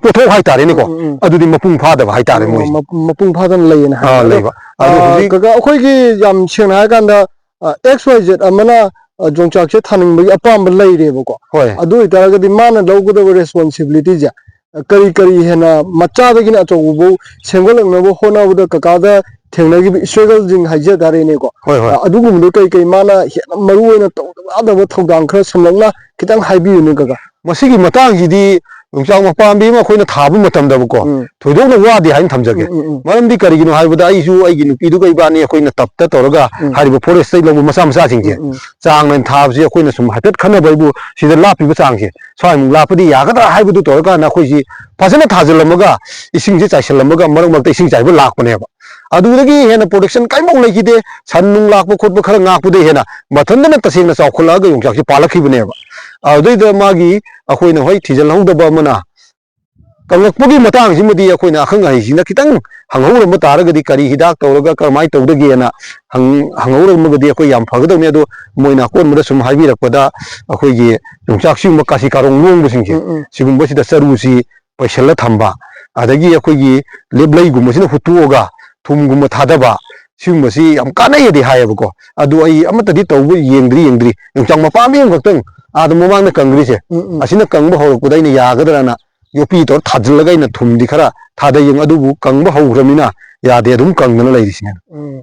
ꯄꯣꯠꯊꯣꯛ ꯍꯥꯏꯇꯥꯔꯦꯅꯦꯀꯣ, ꯎꯝ, ꯎꯝ, ꯎꯝ꯫ ꯑꯗꯨꯗꯤ ꯃꯄꯨꯡ ꯐꯥꯗꯕ ꯍꯥꯏꯇꯥꯔꯦ ꯑꯣ, ꯃꯣꯏꯁꯦ꯫ ꯃꯄꯨꯡ, ꯃꯄꯨꯡ ꯐꯥꯗꯅ ꯂꯩꯌꯦꯅ ꯑꯥ, ꯍꯥꯏꯕ꯫ ꯑꯗꯣ, ꯂꯩꯕ꯫ ꯑꯗꯣ ꯑ, ꯍꯧꯖꯤꯛ ꯀꯀꯥ, ꯑꯩꯈꯣꯏꯒꯤ ꯌꯥꯝ ꯁꯦꯡꯅ ꯍꯥꯏꯔꯀꯥꯟꯗ, ꯑ, X Y Z ꯑꯃꯅ, ꯑ, ꯌꯣꯡꯆꯥꯛꯁꯦ ꯊꯥꯅꯤꯡꯕꯒꯤ ꯑꯄꯥꯝꯕ ꯂꯩꯔꯦꯕꯀꯣ꯫ ꯍꯣꯏ꯫ ꯑꯗꯨ ꯑꯣꯏꯇꯥꯔꯒꯗꯤ ꯃꯥꯅ ꯂꯧꯒꯗꯕ responsibilityꯁꯦ, ꯑ, ꯀꯔꯤ ꯀꯔꯤ ꯍꯦꯟꯅ ꯃꯆꯥꯗꯒꯤꯅ ꯑꯆꯧꯕꯐꯥꯎ ꯁꯦꯝꯒꯠꯂꯛꯅꯕ ꯍꯣꯠꯅꯕꯗ ꯀꯀꯥꯗ ꯊꯦꯡꯅꯈꯤꯕ struggleꯁꯤꯡ ꯍꯥꯏꯖ ꯇꯥꯔꯦꯅꯦꯀꯣ꯫ ꯍꯣꯏ, ꯍꯣꯏ꯫ ꯑ, ꯑꯗꯨꯒꯨꯝꯕꯗꯣ ꯀꯩ ꯀꯩ ꯃꯥꯅ ꯍꯦꯟꯅ ꯃꯔꯨ ꯑꯣꯏꯅ ꯇꯧꯗꯕ ꯌꯥꯗꯕ ꯊꯧꯗꯥꯡ ꯈꯔ ꯁꯝꯂꯞꯅ ꯈꯤꯇꯪ ꯍꯥꯏꯕꯤꯌꯨꯅꯦ ꯀꯀꯥ꯫ ꯃꯁꯤꯒꯤ ꯃꯇꯥꯡꯁꯤꯗꯤ ꯌꯣꯡꯆꯥꯛ ꯃꯄꯥꯝꯕꯤ ꯑꯃ ꯑꯩꯈꯣꯏꯅ ꯊꯥꯕ ꯃꯇꯝꯗꯕꯀꯣ, ꯎꯝ꯫ ꯊꯣꯏꯗꯣꯛꯅ ꯋꯥꯗꯦ ꯍꯥꯏꯅ ꯊꯝꯖꯒꯦ꯫ ꯎꯝ, ꯎꯝ, ꯎꯝ꯫ ꯃꯔꯝꯗꯤ ꯀꯔꯤꯒꯤꯅꯣ ꯍꯥꯏꯕꯗ, ꯑꯩꯁꯨ ꯑꯩꯒꯤ ꯅꯨꯄꯤꯗꯨꯒ ꯏꯕꯥꯅꯤ ꯑꯩꯈꯣꯏꯅ ꯇꯞꯇ ꯇꯧꯔꯒ ꯎꯝ꯫ ꯍꯥꯏꯔꯤꯕ forestꯇꯩ ꯂꯧꯕ ꯃꯆꯥ ꯃꯆꯥꯁꯤꯡꯁꯦ ꯎꯝ, ꯎꯝ꯫ ꯆꯥꯡ ꯅꯥꯏꯅ ꯊꯥꯕꯁꯤ ꯑꯩꯈꯣꯏꯅ ꯁꯨꯝ ꯍꯥꯏꯐꯦꯠ ꯈꯟꯅꯕ ꯍꯥꯏꯕꯨ, ꯁꯤꯗ ꯂꯥꯞꯄꯤꯕ ꯆꯥꯡꯁꯦ ꯁ꯭ꯋꯥꯏꯃꯨꯛ ꯂꯥꯞꯄꯗꯤ ꯌꯥꯒꯗ꯭ꯔꯥ ꯍꯥꯏꯕꯗꯨ ꯇꯧꯔꯀꯥꯟꯗ ꯑꯩꯈꯣꯏꯁꯤ ꯐꯖꯅ ꯊꯥꯖꯤꯜꯂꯝꯃꯒ, ꯏꯁꯤꯡꯁꯦ ꯆꯥꯏꯁꯤꯜꯂꯝꯃꯒ, ꯃꯔꯛ ꯃꯔꯛꯇ ꯏꯁꯤꯡ ꯆꯥꯏꯕ ꯂꯥꯛꯄꯅꯦꯕ꯫ ꯑꯗꯨꯗꯒꯤ ꯍꯦꯟꯅ production ꯀꯔꯤꯝꯐꯥꯎ ꯂꯩꯈꯤꯗꯦ꯫ ꯁꯟ ꯅꯨꯡ ꯂꯥꯛꯄ ꯈꯣꯠꯄ ꯈꯔ ꯉꯥꯛꯄꯗꯒꯤ ꯍꯦꯟꯅ ꯃꯊꯟꯇꯅ ꯇꯁꯦꯡꯅ ꯆꯥꯎꯈꯠꯂꯛꯑꯒ ꯌꯣꯡꯆꯥꯛꯁꯤ ꯄꯥꯜꯂꯛꯈꯤꯕꯅꯦꯕ꯫ ꯑꯗꯨꯗꯩꯗ ꯃꯥꯒꯤ, ꯑꯩꯈꯣꯏꯅ ꯍꯣꯏ ꯊꯤꯖꯤꯜꯍꯧꯗꯕ ꯑꯃꯅ, ꯀꯪꯂꯛꯄꯒꯤ ꯃꯇꯥꯡꯁꯤꯃꯗꯤ ꯑꯩꯈꯣꯏꯅ ꯑꯈꯪ ꯑꯍꯩꯁꯤꯅ ꯈꯤꯇꯪ ꯍꯪꯍꯧꯔꯝꯕ ꯇꯥꯔꯒꯗꯤ, ꯀꯔꯤ ꯍꯤꯗꯥꯛ ꯇꯧꯔꯒ ꯀꯔꯝꯍꯥꯏꯅ ꯇꯧꯗꯒꯦꯅ ꯍꯪ-, ꯍꯪꯍꯧꯔꯝꯃꯒꯗꯤ ꯑꯩꯈꯣꯏ ꯌꯥꯝ ꯐꯒꯗꯧꯅꯤ꯫ ꯑꯗꯣ ꯃꯣꯏꯅ ꯑꯀꯣꯟꯕꯗ ꯁꯨꯝ ꯍꯥꯏꯕꯤꯔꯛꯄꯗ, ꯑꯩꯈꯣꯏꯒꯤ ꯌꯣꯡꯆꯥꯛ ꯁꯤꯒꯨꯝꯕ ꯀꯥꯁꯤ ꯀꯥꯔꯣꯡ ꯂꯣꯡꯕꯁꯤꯡꯁꯦ, ꯎꯝ, ꯎꯝ꯫ ꯁꯤꯒꯨꯝꯕꯁꯤꯗ ꯆꯔꯨꯁꯤ ꯄꯩꯁꯜꯂ ꯊꯝꯕ, ꯑꯗꯒꯤ ꯑꯩꯈꯣꯏꯒꯤ ꯂꯦꯞꯂꯩꯒꯨꯝꯕꯁꯤꯅ ꯍꯨꯠꯇꯣꯛꯑꯒ ꯊꯨꯝꯒꯨꯝꯕ ꯊꯥꯗꯕ, ꯁꯤꯒꯨꯝꯕꯁꯤ ꯌꯥꯝ ꯀꯥꯟꯅꯩꯗꯤ ꯍꯥꯏꯌꯦꯕꯀꯣ꯫ ꯑꯗꯨ ꯑꯩ ꯑꯃꯠꯇꯗꯤ ꯇꯧꯕ ꯌꯦꯡꯗ꯭ꯔꯤ, ꯌꯦꯡꯗ꯭ꯔꯤ꯫ ꯌꯣꯡꯆꯥꯛ ꯃꯄꯥꯝꯕꯤ ꯑꯃꯈꯛꯇꯪ ꯑꯥꯗ ꯃꯃꯥꯡꯗ ꯀꯪꯈ꯭ꯔꯤꯁꯦ, ꯎꯝ, ꯎꯝ꯫ ꯑꯁꯤꯅ ꯀꯪꯕ ꯍꯧꯔꯛꯄꯗ ꯑꯩꯅ ꯌꯥꯒꯗ꯭ꯔꯅ ꯌꯣꯠꯄꯤ ꯇꯧꯔ ꯊꯥꯖꯤꯜꯂꯒ ꯑꯩꯅ ꯊꯨꯝꯗꯤ ꯈꯔ ꯊꯥꯗꯩ ꯌꯦꯡ-, ꯑꯗꯨꯕꯨ ꯀꯪꯕ ꯍꯧꯈ꯭ꯔꯃꯤꯅ ꯌꯥꯗꯦ, ꯑꯗꯨꯝ ꯀꯪꯗꯅ ꯂꯩꯔꯤꯁꯤꯅꯦ꯫ ꯎꯝ꯫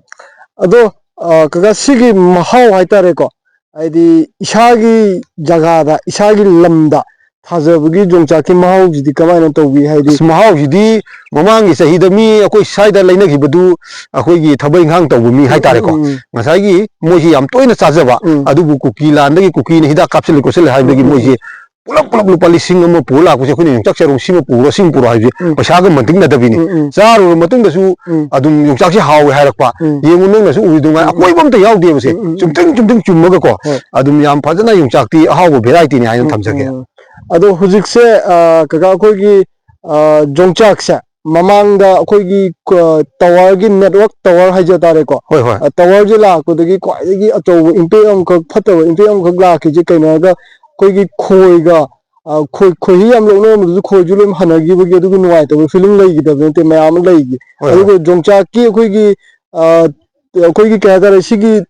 ꯑꯗꯣ, ꯑ, ꯀꯀꯥ, ꯁꯤꯒꯤ ꯃꯍꯥꯎ ꯍꯥꯏꯇꯥꯔꯦꯀꯣ, ꯍꯥꯏꯗꯤ ꯏꯁꯥꯒꯤ ꯖꯒꯥꯗ, ꯏꯁꯥꯒꯤ ꯂꯝꯗ ꯊꯥꯖꯕꯒꯤ ꯌꯣꯡꯆꯥꯛꯀꯤ ꯃꯍꯥꯎꯁꯤꯗꯤ ꯀꯃꯥꯏꯅ ꯇꯧꯕꯤ? ꯍꯥꯏꯗꯤ ꯑꯁ, ꯃꯍꯥꯎꯁꯤꯗꯤ ꯃꯃꯥꯡꯒꯤ ꯆꯍꯤꯗ ꯃꯤ ꯑꯩꯈꯣꯏ ꯁ꯭ꯋꯥꯏꯗ ꯂꯩꯅꯈꯤꯕꯗꯨ, ꯑꯩꯈꯣꯏꯒꯤ ꯊꯕꯛ ꯏꯪꯈꯥꯡ ꯇꯧꯕ ꯃꯤ ꯎꯝ, ꯍꯥꯏꯇꯥꯔꯦꯀꯣ, ꯎꯝ, ꯎꯝ꯫ ꯉꯁꯥꯏꯒꯤ ꯃꯣꯏꯁꯤ ꯌꯥꯝ ꯇꯣꯏꯅ ꯆꯥꯖꯕ, ꯎꯝ꯫ ꯑꯗꯨꯕꯨ ꯀꯨꯀꯤ ꯂꯥꯟꯗꯒꯤ ꯀꯨꯀꯤꯅ ꯍꯤꯗꯥꯛ ꯀꯥꯞꯁꯤꯜꯂꯦ ꯈꯣꯠꯆꯤꯜꯂꯦ ꯎꯝ, ꯍꯥꯏꯕꯗꯒꯤ ꯎꯝ, ꯃꯣꯏꯁꯤ ꯎꯝ꯫ ꯄꯨꯂꯞ ꯄꯨꯂꯞ ꯂꯨꯄꯥ ꯂꯤꯁꯤꯡ ꯑꯃ ꯄꯨꯔ ꯂꯥꯛꯄꯁꯦ, ꯑꯩꯈꯣꯏꯅ ꯌꯣꯡꯆꯥꯛ ꯆꯔꯨ ꯁꯤꯃ ꯄꯨꯔꯣ, ꯁꯤꯃ ꯄꯨꯔꯣ ꯍꯥꯏꯕꯁꯦ ꯎꯝ꯫ ꯄꯩꯁꯥꯒ ꯃꯟꯇꯤꯛꯅꯗꯕꯤꯅꯤ꯫ ꯎꯝ, ꯎꯝ꯫ ꯆꯥꯔꯨꯔꯕ ꯃꯇꯨꯡꯗꯁꯨ ꯎꯝ꯫ ꯑꯗꯨꯝ ꯌꯣꯡꯆꯥꯛꯁꯦ ꯍꯥꯎꯋꯦ ꯍꯥꯏꯔꯛꯄ꯫ ꯎꯝ꯫ ꯌꯦꯡꯉꯨ, ꯅꯪꯅꯁꯨ ꯎꯔꯤꯗꯨꯉꯥꯏ ꯎꯝ, ꯎꯝ꯫ ꯑꯀꯣꯏꯕ ꯑꯝꯇ ꯌꯥꯎꯗꯦꯕꯁꯦ꯫ ꯎꯝ, ꯎꯝ, ꯎꯝ꯫ ꯆꯨꯝꯇ꯭ꯔꯤꯡ ꯆꯨꯝꯇ꯭ꯔꯤꯡ ꯆꯨꯝꯃꯒꯀꯣ꯫ ꯍꯣꯏ꯫ ꯑꯗꯨꯝ ꯌꯥꯝ ꯐꯖꯅ ꯌꯣꯡꯆꯥꯛꯇꯤ ꯑꯍꯥꯎꯕ variety ꯅꯤ ꯍꯥꯏꯅ ꯎꯝ, ꯊꯝꯖꯒꯦ꯫ ꯎꯝ꯫ ꯑꯗꯣ ꯍꯧꯖꯤꯛꯁꯦ, ꯑ, ꯀꯀꯥ, ꯑꯩꯈꯣꯏꯒꯤ, ꯑ, ꯌꯣꯡꯆꯥꯛꯁꯦ ꯃꯃꯥꯡꯗ ꯑꯩꯈꯣꯏꯒꯤ, ꯑ, tower ꯒꯤ network tower ꯍꯥꯏꯖ ꯇꯥꯔꯦꯀꯣ꯫ ꯍꯣꯏ, ꯍꯣꯏ꯫ ꯑ, tower ꯁꯦ ꯂꯥꯛꯄꯗꯒꯤ ꯈ꯭ꯋꯥꯏꯗꯒꯤ ꯑꯆꯧꯕ impact ꯑꯃꯈꯛ, ꯐꯠꯇꯕ impact ꯑꯃꯈꯛ ꯂꯥꯛꯈꯤꯁꯦ ꯀꯩꯅꯣ ꯍꯥꯏꯔꯒ, ꯑꯩꯈꯣꯏꯒꯤ ꯈꯣꯏꯒ, ꯑ, ꯈꯣꯏ, ꯈꯣꯏꯍꯤ ꯌꯥꯝ ꯂꯣꯛꯅꯔꯝꯕꯗꯨꯁꯨ ꯈꯣꯏꯁꯨ ꯂꯣꯏ ꯍꯟꯅꯈꯤꯕꯒꯤ ꯑꯗꯨꯒꯤ ꯅꯨꯡꯉꯥꯏꯇꯕ feeling ꯂꯩꯈꯤꯗꯕ ꯅꯠꯇꯦ, ꯃꯌꯥꯝ ꯑꯃ ꯂꯩꯈꯤ꯫ ꯍꯣꯏ, ꯍꯣꯏ꯫ ꯑꯗꯨꯒ ꯌꯣꯡꯆꯥꯛꯀꯤ ꯑꯩꯈꯣꯏꯒꯤ, ꯑ, ꯑꯩꯈꯣꯏꯒꯤ ꯀꯩ ꯍꯥꯏꯇꯥꯔꯦ, ꯁꯤꯒꯤ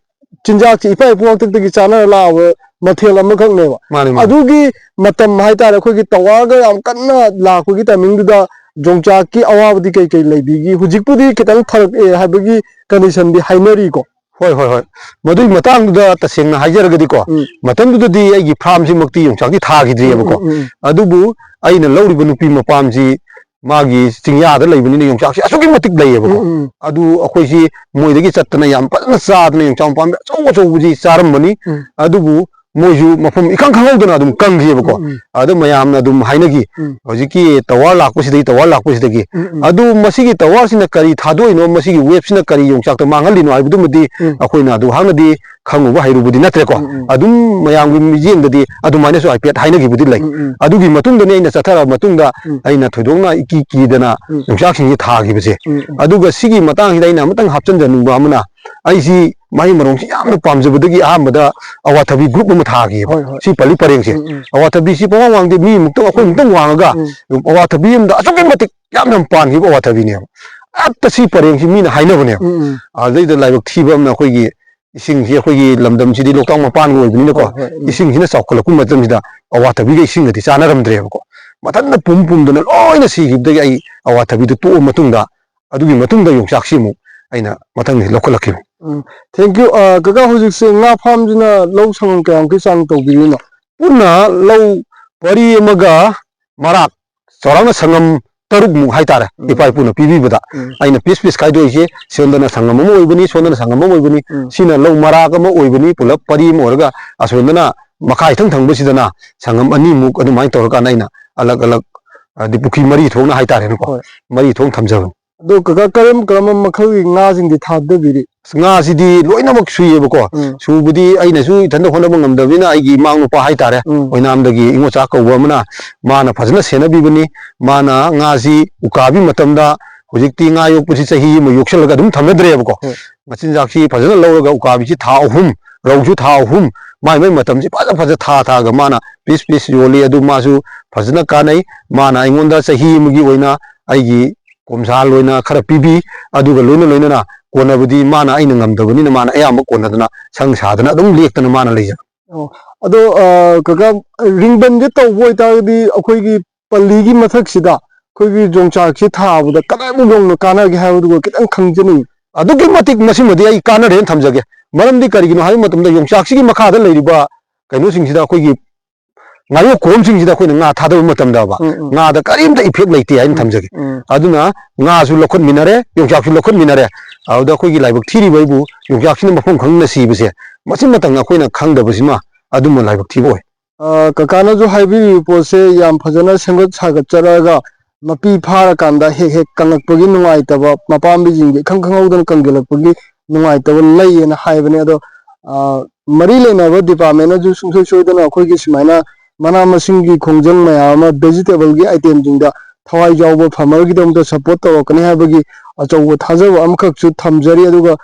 ꯆꯤꯟꯖꯥꯛꯁꯦ ꯏꯄꯥ ꯏꯄꯨ ꯍꯥꯛꯇꯛꯇꯒꯤ ꯆꯥꯅꯔ ꯂꯥꯛꯑꯕ ꯃꯊꯦꯜ ꯑꯃꯈꯛꯅꯦꯕ꯫ ꯃꯥꯅꯤ, ꯃꯥꯅꯤ꯫ ꯑꯗꯨꯒꯤ ꯃꯇꯝ ꯍꯥꯏꯇꯥꯔꯦ, ꯑꯩꯈꯣꯏꯒꯤ tower ꯒ ꯌꯥꯝ ꯀꯟꯅ ꯂꯥꯛꯄꯒꯤ timing ꯗꯨꯗ ꯌꯣꯡꯆꯥꯛꯀꯤ ꯑꯋꯥꯕꯗꯤ ꯀꯩ ꯀꯩ ꯂꯩꯕꯤꯒꯤ? ꯍꯧꯖꯤꯛꯄꯨꯗꯤ ꯈꯤꯇꯪ ꯐꯔꯛꯑꯦ ꯍꯥꯏꯕꯒꯤ condition ꯗꯤ ꯍꯥꯏꯅꯔꯤꯀꯣ꯫ ꯍꯣꯏ, ꯍꯣꯏ, ꯍꯣꯏ꯫ ꯃꯗꯨꯒꯤ ꯃꯇꯥꯡꯗꯨꯗ ꯇꯁꯦꯡꯅ ꯍꯥꯏꯖꯔꯒꯗꯤꯀꯣ, ꯎꯝ꯫ ꯃꯇꯝꯗꯨꯗꯗꯤ ꯑꯩꯒꯤ farm ꯁꯤꯃꯛꯇꯤ ꯌꯣꯡꯆꯥꯛꯇꯤ ꯊꯥꯈꯤꯗ꯭ꯔꯤꯑꯕꯀꯣ꯫ ꯎꯝ, ꯎꯝ, ꯎꯝ꯫ ꯑꯗꯨꯕꯨ ꯑꯩꯅ ꯂꯧꯔꯤꯕ ꯅꯨꯄꯤ ꯃꯄꯥꯝꯁꯤ ꯃꯥꯒꯤ ꯆꯤꯡꯌꯥꯗ ꯂꯩꯕꯅꯤꯅ ꯌꯣꯡꯆꯥꯛꯁꯤ ꯑꯁꯨꯛꯀꯤ ꯃꯇꯤꯛ ꯂꯩꯌꯦꯕꯀꯣ꯫ ꯎꯝ, ꯎꯝ꯫ ꯑꯗꯨ ꯑꯩꯈꯣꯏꯁꯤ ꯃꯣꯏꯗꯒꯤ ꯆꯠꯇꯅ ꯌꯥꯝ ꯐꯖꯅ ꯆꯥꯗꯅ ꯌꯣꯡꯆꯥꯛ ꯄꯥꯝꯕꯤ ꯑꯆꯧ ꯑꯆꯧꯕꯁꯤ ꯆꯥꯔꯝꯕꯅꯤ꯫ ꯎꯝ꯫ ꯑꯗꯨꯕꯨ ꯃꯣꯏꯁꯨ ꯃꯐꯝ ꯏꯈꯪ ꯈꯪꯍꯧꯗꯅ ꯑꯗꯨꯝ ꯀꯪꯈꯤꯑꯕꯀꯣ꯫ ꯎꯝ, ꯎꯝ, ꯑꯗ ꯃꯌꯥꯝꯅ ꯑꯗꯨꯝ ꯍꯥꯏꯅꯈꯤ, ꯎꯝ, ꯍꯧꯖꯤꯛꯀꯤ ꯇꯋꯥꯔ ꯂꯥꯛꯄꯁꯤꯗꯒꯤ, ꯇꯋꯥꯔ ꯂꯥꯛꯄꯁꯤꯗꯒꯤ꯫ ꯎꯝ, ꯎꯝ, ꯑꯗꯨ ꯃꯁꯤꯒꯤ ꯇꯋꯥꯔꯁꯤꯅ ꯀꯔꯤ ꯊꯥꯗꯣꯛꯏꯅꯣ, ꯃꯁꯤꯒꯤ ꯋꯦꯞꯁꯤꯅ ꯀꯔꯤ ꯌꯣꯡꯆꯥꯛꯇ ꯃꯥꯡꯍꯜꯂꯤꯅꯣ ꯍꯥꯏꯕꯗꯨꯃꯗꯤ ꯎꯝ, ꯑꯩꯈꯣꯏꯅ ꯑꯗꯨ ꯍꯥꯟꯅꯗꯤ ꯈꯪꯉꯨꯕ ꯍꯩꯔꯨꯕꯗꯤ ꯅꯠꯇ꯭ꯔꯦꯀꯣ꯫ ꯎꯝ, ꯎꯝ, ꯑꯗꯨꯝ ꯃꯌꯥꯝꯒꯤ ꯃꯤꯠꯌꯦꯡꯗꯗꯤ ꯑꯗꯨꯃꯥꯏꯅꯁꯨ ꯍꯥꯏꯐꯦꯠ ꯍꯥꯏꯅꯈꯤꯕꯗꯤ ꯂꯩ꯫ ꯎꯝ, ꯎꯝ, ꯑꯗꯨꯒꯤ ꯃꯇꯨꯡꯗꯅꯤ ꯑꯩꯅ ꯆꯠꯊꯔ ꯃꯇꯨꯡꯗ ꯎꯝ, ꯑꯩꯅ ꯊꯣꯏꯗꯣꯛꯅ ꯏꯀꯤ ꯀꯤꯗꯅ ꯎꯝ, ꯌꯣꯡꯆꯥꯛꯁꯤꯡꯁꯤ ꯊꯥꯈꯤꯕꯁꯦ꯫ ꯎꯝ, ꯎꯝ, ꯑꯗꯨꯒ ꯁꯤꯒꯤ ꯃꯇꯥꯡꯁꯤꯗ ꯑꯩꯅ ꯑꯃꯇꯪ ꯍꯥꯞꯆꯤꯟꯖꯅꯤꯡꯕ ꯑꯃꯅ, ꯑꯩꯁꯤ ꯃꯍꯩ ꯃꯔꯣꯡꯁꯤ ꯌꯥꯝꯅ ꯄꯥꯝꯖꯕꯗꯒꯤ ꯑꯍꯥꯟꯕꯗ ꯑꯋꯥꯊꯕꯤ ꯒ꯭ꯔꯨꯞ ꯑꯃ ꯊꯥꯈꯤꯕ꯫ ꯍꯣꯏ, ꯍꯣꯏ, ꯁꯤ ꯄꯜꯂꯤ ꯄꯔꯦꯡꯁꯦ, ꯎꯝ, ꯎꯝ, ꯑꯋꯥꯊꯕꯤꯁꯤ ꯄꯪꯋꯥꯡ ꯋꯥꯡꯗꯦ, ꯃꯤ ꯃꯨꯛꯇꯪ ꯑꯩꯈꯣꯏ ꯎꯝ, ꯃꯨꯛꯇꯪ ꯋꯥꯡꯉꯒ ꯎꯝ, ꯑꯋꯥꯊꯕꯤ ꯑꯃꯗ ꯑꯁꯨꯛꯀꯤ ꯃꯇꯤꯛ ꯌꯥꯝ ꯌꯥꯝ ꯄꯥꯟꯈꯤꯕ ꯑꯋꯥꯊꯕꯤꯅꯦꯕ꯫ ꯑꯠꯇ ꯁꯤ ꯄꯔꯦꯡꯁꯤ ꯃꯤꯅ ꯍꯥꯏꯅꯕꯅꯦꯕ꯫ ꯎꯝ, ꯎꯝ, ꯑꯗꯩꯗ ꯂꯥꯏꯕꯛ ꯊꯤꯕ ꯑꯃꯅ ꯑꯩꯈꯣꯏꯒꯤ ꯏꯁꯤꯡꯁꯤ, ꯑꯩꯈꯣꯏꯒꯤ ꯂꯝꯗꯝꯁꯤꯗꯤ ꯂꯣꯛꯇꯥꯛ ꯃꯄꯥꯟꯒ ꯑꯣꯏꯕꯅꯤꯅꯀꯣ, ꯍꯣꯏ, ꯍꯣꯏ, ꯎꯝ, ꯏꯁꯤꯡꯁꯤꯅ ꯆꯥꯎꯈꯠꯂꯛꯄ ꯃꯇꯝꯁꯤꯗ ꯑꯋꯥꯊꯕꯤꯒ ꯏꯁꯤꯡꯒꯗꯤ ꯆꯥꯟꯅꯔꯝꯗ꯭ꯔꯦꯕꯀꯣ꯫ ꯃꯊꯟꯇ ꯄꯨꯝ ꯄꯨꯝꯗꯅ ꯂꯣꯏꯅ ꯁꯤꯈꯤꯕꯗꯒꯤ ꯑꯩ ꯑꯋꯥꯊꯕꯤꯗꯨ ꯇꯣꯛꯑ ꯃꯇꯨꯡꯗ, ꯑꯗꯨꯒꯤ ꯃꯇꯨꯡꯗ ꯌꯣꯡꯆꯥꯛꯁꯤ ꯑꯃꯨꯛ ꯑꯩꯅ ꯃꯊꯪꯗꯤ ꯂꯧꯈꯠꯂꯛꯈꯤꯕꯅꯤ꯫ ꯎꯝ, thank you꯫ ꯑ, ꯀꯀꯥ, ꯍꯧꯖꯤꯛꯁꯦ ꯉꯥ ꯐꯥꯝꯁꯤꯅ ꯂꯧ ꯁꯪꯉꯝ ꯀꯌꯥꯃꯨꯛꯀꯤ ꯆꯥꯡ ꯇꯧꯕꯤꯔꯤꯅꯣ? ꯄꯨꯟꯅ ꯂꯧ ꯄꯔꯤ ꯑꯃꯒ ꯃꯔꯥꯛ, ꯆꯥꯎꯔꯥꯛꯅ ꯁꯪꯉꯝ ꯇꯔꯨꯛꯃꯨꯛ ꯍꯥꯏꯇꯥꯔꯦ, ꯎꯝ, ꯏꯄꯥ ꯏꯄꯨꯅ ꯄꯤꯕꯤꯕꯗ꯫ ꯎꯝ, ꯑꯩꯅ ꯄꯤꯁ ꯄꯤꯁ ꯈꯥꯏꯗꯣꯛꯏꯁꯦ, ꯁꯣꯝꯗꯅ ꯁꯪꯉꯝ ꯑꯃ ꯑꯣꯏꯕꯅꯤ, ꯁꯣꯝꯗꯅ ꯁꯪꯉꯝ ꯑꯃ ꯑꯣꯏꯕꯅꯤ꯫ ꯎꯝ, ꯁꯤꯅ ꯂꯧ ꯃꯔꯥꯛ ꯑꯃ ꯑꯣꯏꯕꯅꯤ, ꯄꯨꯂꯞ ꯄꯔꯤ ꯑꯃ ꯑꯣꯏꯔꯒ ꯑꯁꯣꯝꯗꯅ ꯃꯈꯥ ꯏꯊꯪ ꯊꯪꯕꯁꯤꯗꯅ ꯁꯪꯉꯝ ꯑꯅꯤꯃꯨꯛ ꯑꯗꯨꯃꯥꯏꯅ ꯇꯧꯔꯀꯥꯟꯗ ꯑꯩꯅ ꯑꯂꯛ ꯑꯂꯛ, ꯍꯥꯏꯗꯤ ꯄꯨꯈ꯭ꯔꯤ ꯃꯔꯤ ꯊꯣꯛꯅ ꯍꯥꯏꯇꯥꯔꯦꯅꯦꯀꯣ, ꯍꯣꯏ꯫ ꯃꯔꯤ ꯊꯣꯛꯅ ꯊꯝꯖꯕꯅꯤ꯫ ꯑꯗꯣ ꯀꯀꯥ, ꯀꯔꯝ ꯀꯔꯝꯕ ꯃꯈꯜꯒꯤ ꯉꯥꯁꯤꯡꯗꯤ ꯊꯥꯗꯕꯤꯔꯤ? ꯑꯁ, ꯉꯥꯁꯤꯗꯤ ꯂꯣꯏꯅꯃꯛ ꯁꯨꯏꯌꯦꯕꯀꯣ꯫ ꯎꯝ, ꯁꯨꯕꯗꯤ ꯑꯩꯅꯁꯨ ꯏꯊꯟꯇ ꯍꯣꯠꯅꯕ ꯉꯝꯗꯕꯅꯤꯅ ꯑꯩꯒꯤ ꯏꯃꯥ ꯅꯨꯄꯥ ꯍꯥꯏꯇꯥꯔꯦ, ꯎꯝ, ꯑꯣꯏꯅꯥꯝꯗꯒꯤ ꯏꯉꯣꯆꯥ ꯀꯧꯕ ꯑꯃꯅ, ꯃꯥꯅ ꯐꯖꯅ ꯁꯦꯟꯅꯕꯤꯕꯅꯤ꯫ ꯃꯥꯅ ꯉꯥꯁꯤ ꯎꯀꯥꯕꯤ ꯃꯇꯝꯗ, ꯍꯧꯖꯤꯛꯇꯤ ꯉꯥ ꯌꯣꯛꯄꯁꯤ ꯆꯍꯤ ꯑꯃ ꯌꯣꯛꯁꯜꯂꯒ ꯑꯗꯨꯝ ꯊꯝꯅꯗ꯭ꯔꯦꯕꯀꯣ꯫ ꯍꯣꯏ꯫ ꯃꯆꯤꯟꯖꯥꯛꯁꯤ ꯐꯖꯅ ꯂꯧꯔꯒ ꯎꯀꯥꯕꯤꯁꯤ ꯊꯥ ꯑꯍꯨꯝ, ꯔꯧꯁꯨ ꯊꯥ ꯑꯍꯨꯝ, ꯃꯥꯏ ꯃꯥꯏ ꯃꯇꯝꯁꯤ ꯐꯖ ꯐꯖ ꯊꯥ ꯊꯥꯒ ꯃꯥꯅ ꯄꯤꯁ ꯄꯤꯁ ꯌꯣꯜꯂꯤ꯫ ꯑꯗꯨ ꯃꯥꯁꯨ ꯐꯖꯅ ꯀꯥꯟꯅꯩ꯫ ꯃꯥꯅ ꯑꯩꯉꯣꯟꯗ ꯆꯍꯤ ꯑꯃꯒꯤ ꯑꯣꯏꯅ ꯑꯩꯒꯤ ꯀꯣꯝꯁꯥꯜ ꯑꯣꯏꯅ ꯈꯔ ꯄꯤꯕꯤ꯫ ꯑꯗꯨꯒ ꯂꯣꯏꯅ ꯂꯣꯏꯅꯅ ꯀꯣꯟꯅꯕꯗꯤ ꯃꯥꯅ ꯑꯩꯅ ꯉꯝꯗꯕꯅꯤꯅ ꯃꯥꯅ ꯑꯌꯥꯝꯕ ꯀꯣꯟꯅꯗꯅ ꯁꯪ ꯁꯥꯗꯅ ꯑꯗꯨꯝ ꯂꯦꯛꯇꯅ ꯃꯥꯅ ꯂꯩꯖꯕ꯫ ꯑꯣ, ꯑꯗꯣ, ꯑ, ꯀꯀꯥ, ꯔꯤꯡꯕꯟꯁꯦ ꯇꯧꯕ ꯑꯣꯏꯇꯥꯔꯒꯗꯤ ꯑꯩꯈꯣꯏꯒꯤ ꯄꯜꯂꯤꯒꯤ ꯃꯊꯛꯁꯤꯗ ꯑꯩꯈꯣꯏꯒꯤ ꯌꯣꯡꯆꯥꯛꯁꯦ ꯊꯥꯕꯗ ꯀꯗꯥꯏꯃꯨꯛ ꯌꯧꯅ ꯀꯥꯟꯅꯒꯦ ꯍꯥꯏꯕꯗꯨꯒ ꯈꯤꯇꯪ ꯈꯪꯖꯅꯤꯡꯉꯤ꯫ ꯑꯗꯨꯛꯀꯤ ꯃꯇꯤꯛ ꯃꯁꯤꯃꯗꯤ ꯑꯩ ꯀꯥꯟꯅꯔꯦꯅ ꯊꯝꯖꯒꯦ꯫ ꯃꯔꯝꯗꯤ ꯀꯔꯤꯒꯤꯅꯣ ꯍꯥꯏꯕ ꯃꯇꯝꯗ ꯌꯣꯡꯆꯥꯛꯁꯤꯒꯤ ꯃꯈꯥꯗ ꯂꯩꯔꯤꯕ ꯀꯩꯅꯣꯁꯤꯡꯁꯤꯗ, ꯑꯩꯈꯣꯏꯒꯤ ꯉꯥꯌꯣꯛ ꯈꯨꯔꯝꯁꯤꯡꯁꯤꯗ ꯑꯩꯈꯣꯏꯅ ꯉꯥ ꯊꯥꯗꯕ ꯃꯇꯝꯗꯕ, ꯎꯝ, ꯎꯝ, ꯉꯥꯗ ꯀꯔꯤꯝꯇ ꯏꯐꯦꯛ ꯂꯩꯇꯦ ꯍꯥꯏꯅ ꯊꯝꯖꯒꯦ꯫ ꯎꯝ, ꯑꯗꯨꯅ ꯉꯥꯁꯨ ꯂꯧꯈꯠꯃꯤꯟꯅꯔꯦ, ꯌꯣꯡꯆꯥꯛꯁꯨ ꯂꯧꯈꯠꯃꯤꯟꯅꯔꯦ꯫ ꯑꯗꯨꯗ ꯑꯩꯈꯣꯏꯒꯤ ꯂꯥꯏꯕꯛ ꯊꯤꯔꯤꯕ ꯑꯩꯕꯨ ꯌꯣꯡꯆꯥꯛꯁꯤꯅ ꯃꯐꯝ ꯈꯪꯅ ꯁꯤꯕꯁꯦ, ꯃꯁꯤꯃꯇꯪ ꯑꯩꯈꯣꯏꯅ ꯈꯪꯗꯕꯁꯤꯃ ꯑꯗꯨꯝꯕ ꯂꯥꯏꯕꯛ ꯊꯤꯕ ꯑꯣꯏ꯫ ꯑ, ꯀꯀꯥꯅꯁꯨ ꯍꯥꯏꯕꯤꯔꯤꯕ ꯄꯣꯠꯁꯦ ꯌꯥꯝ ꯐꯖꯅ ꯁꯦꯝꯒꯠ ꯁꯥꯒꯠꯆꯔꯛꯑꯒ ꯃꯄꯤ ꯐꯥꯔꯀꯥꯟꯗ ꯍꯦꯛ ꯍꯦꯛ ꯀꯪꯉꯛꯄꯒꯤ ꯅꯨꯡꯉꯥꯏꯇꯕ, ꯃꯄꯥꯝꯕꯤꯁꯤꯡꯁꯦ ꯏꯈꯪ ꯈꯪꯍꯧꯗꯅ ꯀꯪꯁꯤꯜꯂꯛꯄꯒꯤ ꯅꯨꯡꯉꯥꯏꯇꯕ ꯂꯩꯌꯦꯅ ꯍꯥꯏꯕꯅꯦ꯫ ꯑꯗꯣ ꯑ, ꯃꯔꯤ ꯂꯩꯅꯕ ꯗꯤꯄꯥꯔꯠꯃꯦꯟꯅꯁꯨ ꯁꯨꯡꯁꯣꯏ ꯁꯣꯏꯗꯅ ꯑꯩꯈꯣꯏꯒꯤ ꯁꯨꯃꯥꯏꯅ ꯃꯅꯥ ꯃꯁꯤꯡꯒꯤ ꯈꯣꯡꯖꯪ ꯃꯌꯥꯝ ꯑꯃ, ꯚꯦꯖꯤꯇꯦꯕꯜꯒꯤ ꯑꯥꯏꯇꯦꯝꯁꯤꯡꯗ ꯊꯋꯥꯏ ꯌꯥꯎꯕ ꯐꯥꯔꯃꯔꯒꯤꯗꯃꯛꯇ ꯁꯄꯣꯔꯠ ꯇꯧꯔꯛꯀꯅꯤ ꯍꯥꯏꯕꯒꯤ ꯑꯆꯧꯕ ꯊꯥꯖꯕ ꯑꯃꯈꯛꯁꯨ ꯊꯝꯖꯔꯤ꯫ ꯑꯗꯨꯒ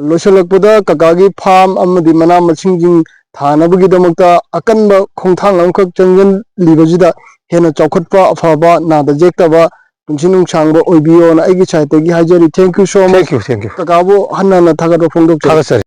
ꯂꯣꯏꯁꯤꯜꯂꯛꯄꯗ ꯀꯀꯥꯒꯤ ꯐꯥꯔꯝ ꯑꯃꯗꯤ ꯃꯅꯥ ꯃꯁꯤꯡꯁꯤꯡ ꯊꯥꯅꯕꯒꯤꯗꯃꯛꯇ ꯑꯀꯟꯕ ꯈꯣꯡꯊꯥꯡ ꯑꯃꯈꯛ ꯆꯪꯁꯤꯜꯂꯤꯕꯁꯤꯗ ꯍꯦꯟꯅ ꯆꯥꯎꯈꯠꯄ, ꯑꯐꯕ, ꯅꯥꯗ ꯌꯦꯛꯇꯕ, ꯄꯨꯟꯁꯤ ꯅꯨꯡꯁꯥꯡꯕ ꯑꯣꯏꯕꯤꯌꯣꯅ ꯑꯩꯒꯤ ꯁꯥꯏꯠꯇꯒꯤ ꯍꯥꯏꯖꯔꯤ꯫ Thank you so much꯫ Thank you, thank you꯫ ꯀꯀꯥꯕꯨ ꯍꯟꯅ ꯍꯟꯅ ꯊꯥꯒꯠꯄ ꯐꯣꯡꯗꯣꯛꯆꯔꯤ꯫ ꯊꯥꯒꯠꯆꯔꯤ꯫